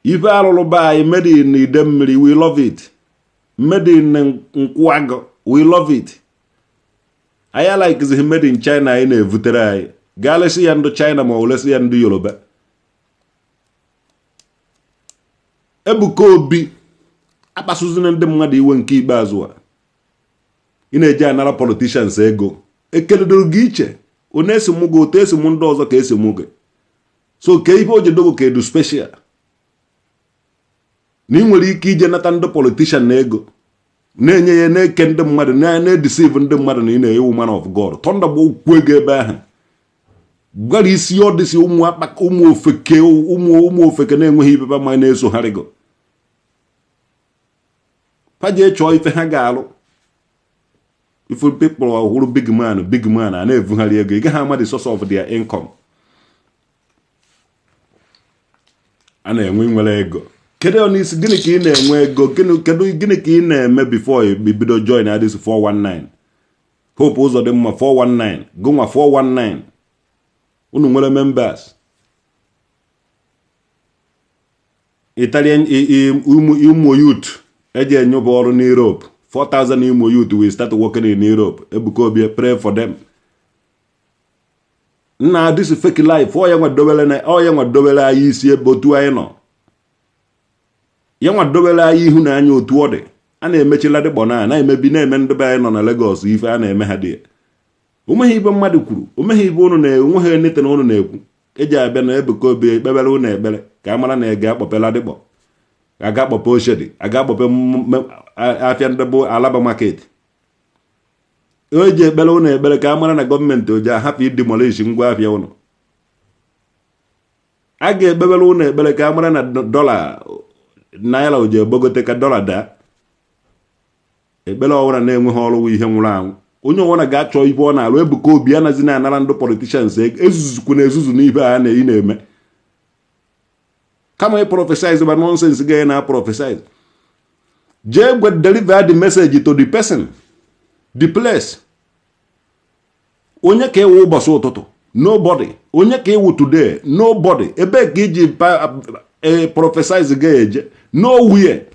Ife alụrụ be anyị made in ide mmiri, we love it. Made in Nkwụagụ, we love it. Anyị alikezighị made in China anyị na-evutere anyị. Gaa lesi ya ndụ China ma ọ lesi ya ndụ Yoruba. Ebuka Obi akpasuzina ndị mmadụ iwe nke ikpeazụ a. Ị na-eji anara politicians ego ekeledoro gị iche onye esi mụ gị otu esi mụ ndị ọzọ ka esi mụ gị. So ke ihe o ji dogo ka edu special na ị nwere ike ije nata ndị politician na ego na-enye ya na-eke ndị mmadụ na-edeceive ndị mmadụ na ị na-ewu man of God. Thunder gba okwu ego ebe ahụ gwara isi ọ dịsị ụmụ akpaka ụmụ ofeke ụmụ ụmụ ofeke na-enweghị ibe ma na-esogharịgo fa jee chọọ ife ha ga-alụ. Ife people ọhụrụ big man big man a na-evugharị ego, ị gaghị ama the source of their income. A na-enwe nwere ego. Kedu n'isi gịnị ka ị na-enwe ego? Kedu gịnị ka ị na-eme before i bido join this 419? Hope Uzodimma 419, gụnwa 419. Unu nwere members. Italian Imo youth eji enyụba ọrụ n'Europe. 4,000 Imo youth will start working in Europe. Ebuka Obi, pray for them. Nna, this fake life ọ ya nwa dobere anyị isi ebe otu anyị nọ, ya nwa dobere anyị ihu na anya otu ọ dị. A na-emechi Ladipo na na-emebi na-eme ndị be anyị nọ na Lagos ife a na-eme ha dị. Onweghị ibe mmadụ kwuru, onweghị ibe ụnụ na onweghị anything ụnụ na-ekwu eji abịa na Ebuka Obi ekpebere ụnụ ekpere ka a mara na ega akpọpe Ladipo, aga akpọpe Oshodi, aga akpọpe afịa ndị bụ Alaba market. O ji ekpere ụnụ ekpere ka a mara na gọọmenti oji ahapụ idemolish ngwa afịa ụnụ. A ga-ekpebere ụnụ ekpere ka a mara na dọla naira oji egbogote ka dọla daa. Ekpere ọbụla na-enweghị ọrụ ihe nwụrụ anwụ. Onye ọbụla ga-achọ ibe ọ na-arụ. Ebuka Obi anazi na-anara ndị politicians ezuzukwu na ezuzu n'ibe a na ị na-eme kama ị prophesize ba nonsense ga na prophesize. Jee gwe deliver the message to the person, the place. Onye ka ịwụ ụbọchị ụtụtụ? Nobody. Onye ka ịwụ today? Nobody. Ebee ka iji prophesize ga-eje? Nowhere.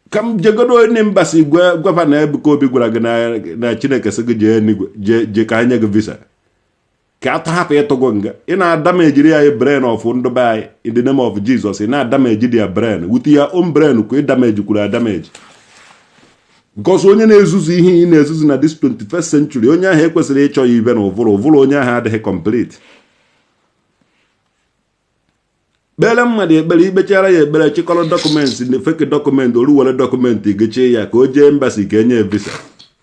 Ka m jegodo onye embassy gwafa na Ebuka Obi gwara gị na Chineke sị gị jee enigwe, jee ka anyị nye gị visa ka a tọhapụ ịtụgo nga. Ị na-adamejiri ya brain of ndị be anyị in the name of Jesus. Ị na-adamage their brain with your own brain ka ị damage kwuru adamage, because onye na-ezuzu ihe ị na-ezuzu na this 21st century, onye ahụ ekwesịrị ịchọ ya ibe na ụvụrụ ụvụrụ onye ahụ adịghị complete. Kpere mmadụ ekpere, ikpechara ya ekpere, chịkọrọ document na fake document, oru were document gechie ya ka o jee embassy ka enye visa.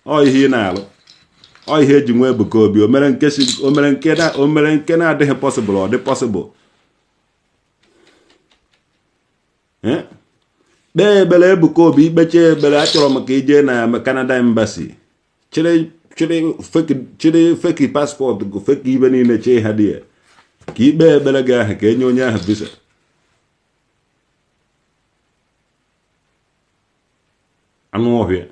Ọ ihe ị na-alụ, ọ ihe eji nwee Ebuka Obi. O mere nke o mere nke na-adịghị possible, ọ dị possible. Kpee ekpere Ebuka Obi, ikpecha ekpere, achọrọ m ka ijee na Canada embassy chịrị chịrị fake passport, fake ibe niile chee ha dị ya ka ikpe ekpere gị ahụ ka enye onye ahụ visa. Anụ ọhịa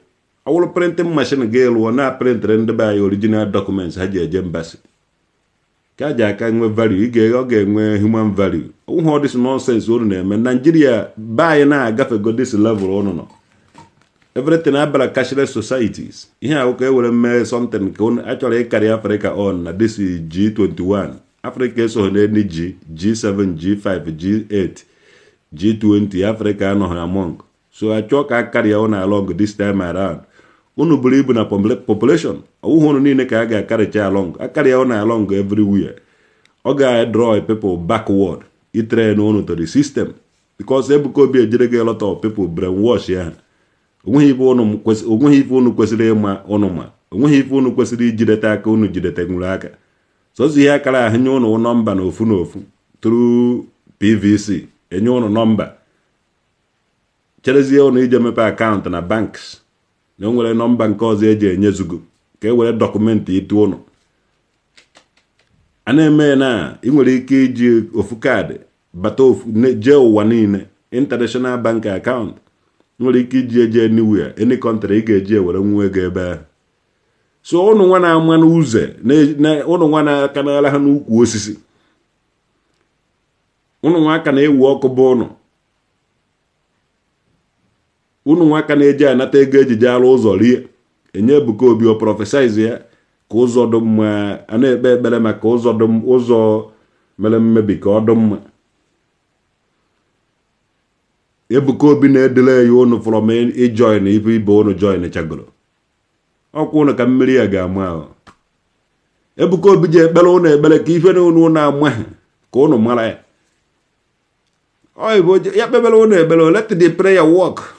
ọwụrụ printing machine gị lụọ na printịrị ndị be anyị original documents ha ji eje embassy ka a ji aka nwee value. Ị ga ọ ga-enwe human value. Ọwụghị all this nonsense unu na-eme. Naijiria be anyị na-agafego this level unu nọ. Everything abara cashless societies. Ihe ahụ ka e were mee something ka achọrọ ịcarry Africa on na this G21. Africa esoghị n'eni G, G7, G5, G8, G20. Africa anọghị among, so achọ ka a carry unu along this time around. Unu buru ibu na population, ọwụghị unu niile ka a ga-acarrycha along. Acarry unu along everywhere, ọ ga-draw people backward, itrain unu to the system, because Ebuka Obi ejire gị a lot of people brainwash ya. Onweghị ife unu kwesịrị ịma unu ma onweghị ife unu kwesịrị ijidete aka unu jidete nwere aka. Sọsọ ihe akara ahụ nye unu nọmba na ofu na ofu through PVC, enye unu nọmba, cherezie unu ije mepe account na banks na o nwere nọmba nke ọzọ eji enyezugo ka e were document ịtụ unu a na-eme na ị nwere ike iji ofu kaadị bata ofu jee ụwa niile. International bank account nwere ike iji eje anywhere, any country ị ga-eji ewere nwa ego ebe ahụ. So ụnụ nwa na-ama n'ụzọ, ụnụ nwa na-aka n'ala ha n'ukwu osisi, ụnụ nwa aka na-ewu ọkụ bụ ụnụ, ụnụ nwa aka na-eji anata ego ejije arụ ụzọ rie enye Ebuka Obi o prophesize ya ka ụzọ dị mma. A na-ekpe ekpere maka ụzọ dị ụzọ mere mmebi ka ọ dị mma. Ebuka Obi na-edele ya ụnụ from ijoin ibe ibe ụnụ join chagoro ọkwa ụnụ ka mmiri ya ga-ama ahụ. Ebuka Obi ji ekpere ụnụ ekpere ka ife na ụnụ na-amaghị ka ụnụ mara ya. Ọ ya kpebere ụnụ ekpere, let the prayer work.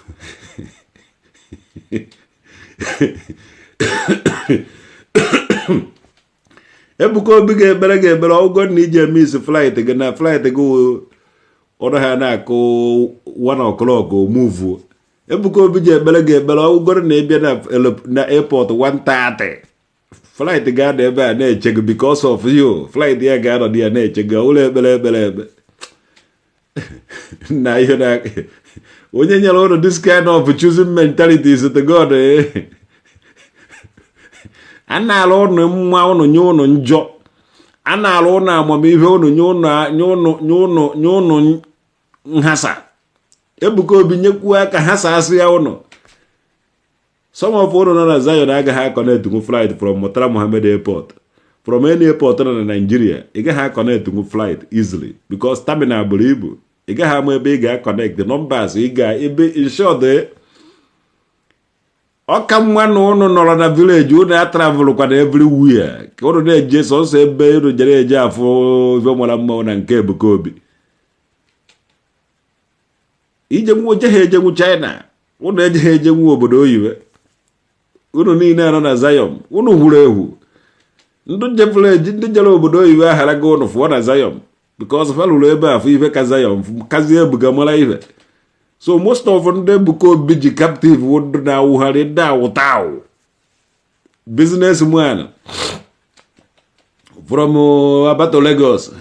Ebuka Obi ga-ekpere gị ekpere ọgụgọ na iji eme isi flight gị na flight gị ọrụ ha na-akụ 1 o'clock omuvuo. Ebuka Obi ji ekpere gị ekpere ọgụgọ na ịbịa na airport 1:30. Flight ga-anọ ebe a na-eche gị because of you. Flight ya ga-anọ dị ya na-eche gị. Ụlọ ekpere ekpere ekpe na ihe na onye nyere ụnụ this kind of choosing mentality is to God. A na-alụ ụnụ mma, ụnụ nye ụnụ njọ. A na-alụ ụnụ amamihe, ụnụ nye ụnụ nye ụnụ nye ụnụ nye ụnụ nhasa. Ebuka Obi nyekwuo aka hasa asị ya ụnụ. Some of ụnụ nọ na Zion agaghị aconnectnwu flight from Murtala Muhammed Airport, from any airport nọ na Nigeria. Ị gaghị aconnectnwu flight easily because terminal buru ibu. Ị gaghị ama ebe ị ga-aconnect the numbers ị ga ebe. In short, ọ ka mma na ụnụ nọrọ na village. Ụnụ atravel kwana everywhere ka ụnụ na-eje sọsọ ebe ụnụ jere eje afụ ife mara mma na nke Ebuka Obi. Ijenwu oje ha ejenwu China, ụnụ ejeghị ejenwu obodo oyibo. Unu niile nọ na Zion, unu hụrụ ehu. Ndị jefere eji, ndị jere obodo oyibo agharago ụnụ fụọ na Zion because fa lụrụ ebe a fụ ife ka Zion kazie ebuga mara ife. So most of ndị Ebuka Obi ji captive wụ ndị na-awụgharị, ndị awụta awụ businessman from Aba to Lagos,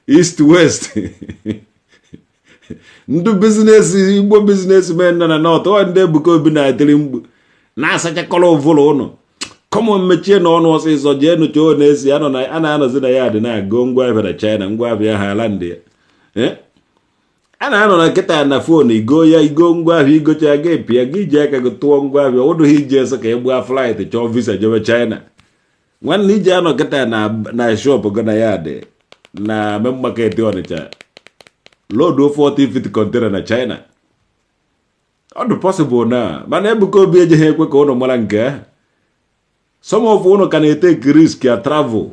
east, west. Ndị business, Igbo businessmen nọ na north, ọ ndị Ebuka Obi na-etiri mkpu na-asachakọrọ ụvụrụ ụnụ. Kọmọ mechie na ọnụ ọsịsọ, jee nụcha ọ na-esi a na-anọzi na ya dị na-agụ ngwa ahịa na China, ngwa ahịa ha ala ndị ya a na-anọ na nkịta na phone igo ya, igo ngwa ahịa, igocha ga epịa gị, ji aka gị tụọ ngwa ahịa. Ụdụghị iji ese ka ị gbaa flight, chọọ visa, jebe China. Nwanne, iji anọ kịta na shop gị na ya dị na main market Ọnịcha, load 40 feet container na China. Ọ dị possible na, mana Ebuka Obi ejighị ekwe ka ụnụ mara nke ahụ. Some of ụnụ ka na-etake risk ya travel,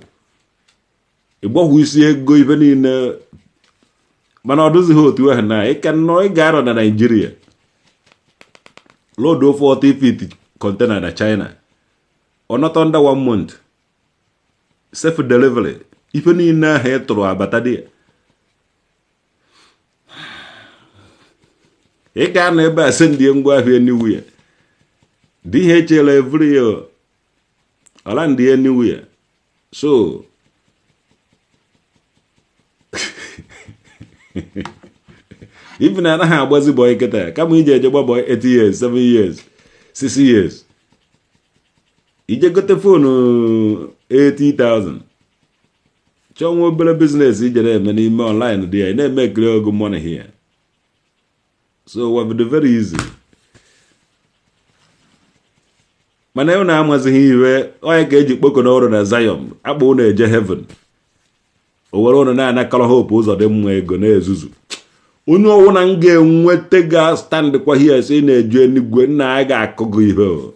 ịgbahụ isi ego ife niile, mana ọ dụzighị otu ahụ na ị ka nọ. Ị ga-anọ na Naịjirịa load 40 feet container na China, ọ nọtọ under one month, self delivery. Ife niile ahụ ị tụrụ abata dị ya. Ị ga-anọ ebe a sendie ngwa ahịa anywhere. DHL every year ọla ndị anywhere. So even anaghị agbazi bọyị kịta. Kama iji eje gba bọyị 8 years, 7 years, 6 years, ije gote phone 80,000, chọọ nwa obere business ije na-eme n'ime online dị ya, ị na-eme ekiri ogo money here. So we be very easy. Mana ị na-amazighị iwe onye ka eji kpoko n'ọrụ na Zion akpọ ụnụ eje heaven. O were ụnụ na-anakọrọ Hope Uzodimma ego na-ezuzu. Onye ọwụna m ga-enweta ga stand kwa here sị na-eju enigwe nna a ga-akụ gị ihe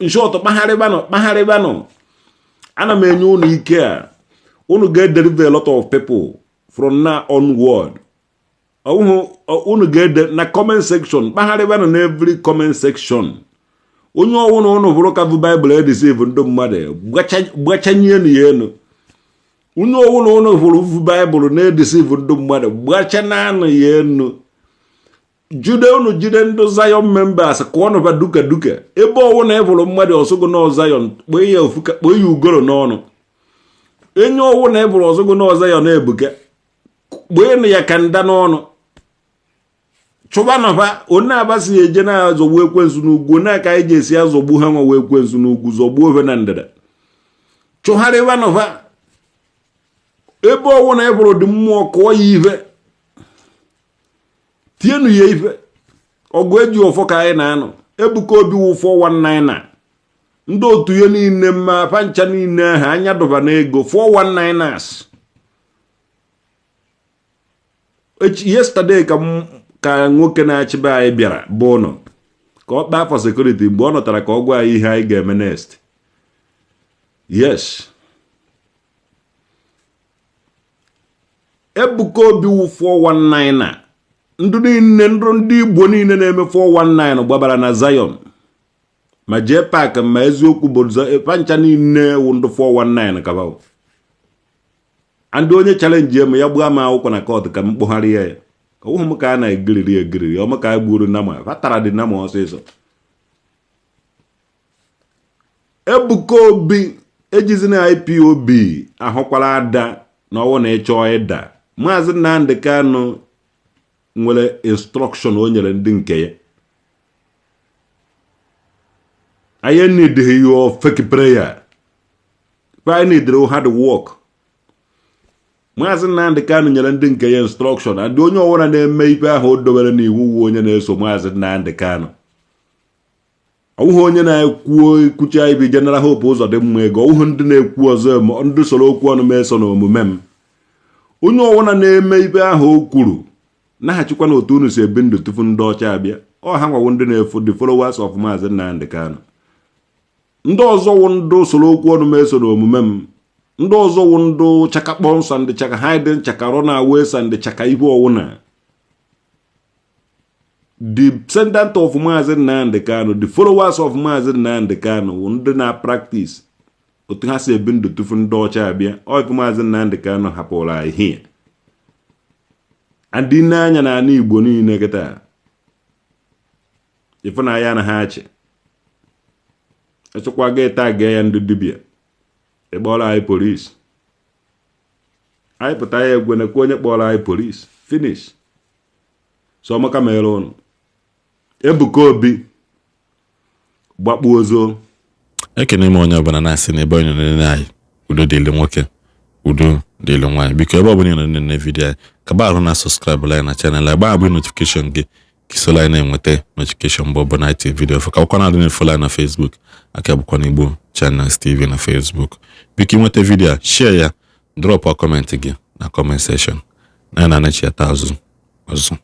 in short. Kpagharịbanụ, kpagharịbanụ. Ana m enye ụnụ ike a. Ụnụ ga-edeliver a lot of people from now onward. Unu ga-ede na comment section, kpagharịbanụ na every comment section. Onye ọwụna ụnụ hụrụ ka bụ Bible edeceive ndị mmadụ, gbachanyenu ya enu. Onye ọwụna ụnụ hụrụ vu Bible na-edeceive ndị mmadụ, gbachananụ ya enu. Jide unu, jide ndị Zion members, kụọnụ ba duka duka. Ebe ọwụna ị hụrụ mmadụ ọsụgụ na Zion, kpee ya ofuka, kpee ya ugoro n'ọnụ. Enye ọwụna ị hụrụ ọsụgụ na Zion ebuka, kpeenụ ya ka nda n'ọnụ. Chụbanụfa onye abasị eje na-azọgbu ekwensu n'ugwu, onye aka anyị ji esi azọgbu ha nwa ekwensu n'ugwu, zọgbuo ofe na ndịda. Chụgharịbanụfa. Ebe ọwụna ị hụrụ dị mmụọ, kụọ ya ife, tienụ ya ife. Ọgụ eji ọfọ ka anyị na-anọ. Ebuka Obi wụ 419 na ndị otu ya niile, mma pancha niile ahụ anya dọba n'ego 419ers. Yesterday ka nwoke na-achịbe anyị bịara bụ ụnọ ka ọ kpaa for security. Mgbe ọ nọtara ka ọ gwa anyị ihe anyị ga-eme next. Yes, Ebuka Obi wụ 419 na ndị niile, ndị Igbo niile na-eme 419 gbabara na Zion, ma jee pak ma eziokwu bụ pancha niile wụ ndị 419 ka and onye challenge m ya gbuo m akwụkwọ na court ka m kpụgharịa ya. Ọwụhụ m ka a na-egiriri egiriri ọma ka a gburu nama fatara dị nama ọsịsọ. Ebuka Obi ejizina IPOB ahụkwala ada na ọwụ na ịchọọ ịda. Maazị Nnamdi Kanu nwere instruction o nyere ndị nke ya. Anyị need your fake prayer. I need hard work. Maazị Nnamdi Kanu nyere ndị nke ya instruction, and onye ọbụla na-eme ife ahụ o dobere n'iwu wu onye na-eso Maazị Nnamdi Kanu. Ọ wụghị onye na-ekwu ekwucha ibi General Hope Uzodimma ego, ọ wụghị ndị na-ekwu ọzọ, ndị soro okwu ọnụ m eso n'omume m. Onye ọbụla na-eme ife ahụ o kwuru naghachikwa na otu unu si ebi ndụ tupu ndị ọcha abịa. Ọ ha nwawo ndị na-efu the followers of Maazị Nnamdi Kanu. Ndị ọzọ wụ ndị soro okwu ọnụ m eso n'omume m. Ndị ọzọ wụ ndị chaka kpọnsa, ndị chaka hiding, chaka run away, ndị chaka ihu ọwụna. The descendant of Maazị Nnamdi Kanu, the followers of Maazị Nnamdi Kanu wụ ndị na-practice otu ha si ebi ndụ tupu ndị ọcha abịa. Ọ ife Maazị Nnamdi Kanu hapụrụ anyị here. And ine anya n'ala Igbo niile kịta, ịfụnanya anaghị achị echekwa gị taa gee ya. Ndị dibịa ịkpọrọ anyị polisi, anyị pụta ya egwenekwa onye kpọrọ anyị polisi. Finish. So ọmaka mere ụnụ. Ebuka Obi gbakpuo ozo. Ekene m onye ọbụla na-asị na ebe onye nọ anyị, udo dịrị nwoke, udo dịrị nwaanyị. Biko, ebe ọbụla ị nọ na video anyị, kaba arụ na subscribe anyị na channel anyị, gbaa abụ notification gị ka isola anyị na-enweta notification mgbe ọbụla anyị tinye video. Ka ọkwa na-adị na-efollow anyị na Facebook, aka bụkwa na Igbo Channels TV na Facebook. Biko, ịnweta video a, share ya, drop comment gị na comment section na ya na-anachiata azụ ọzọ.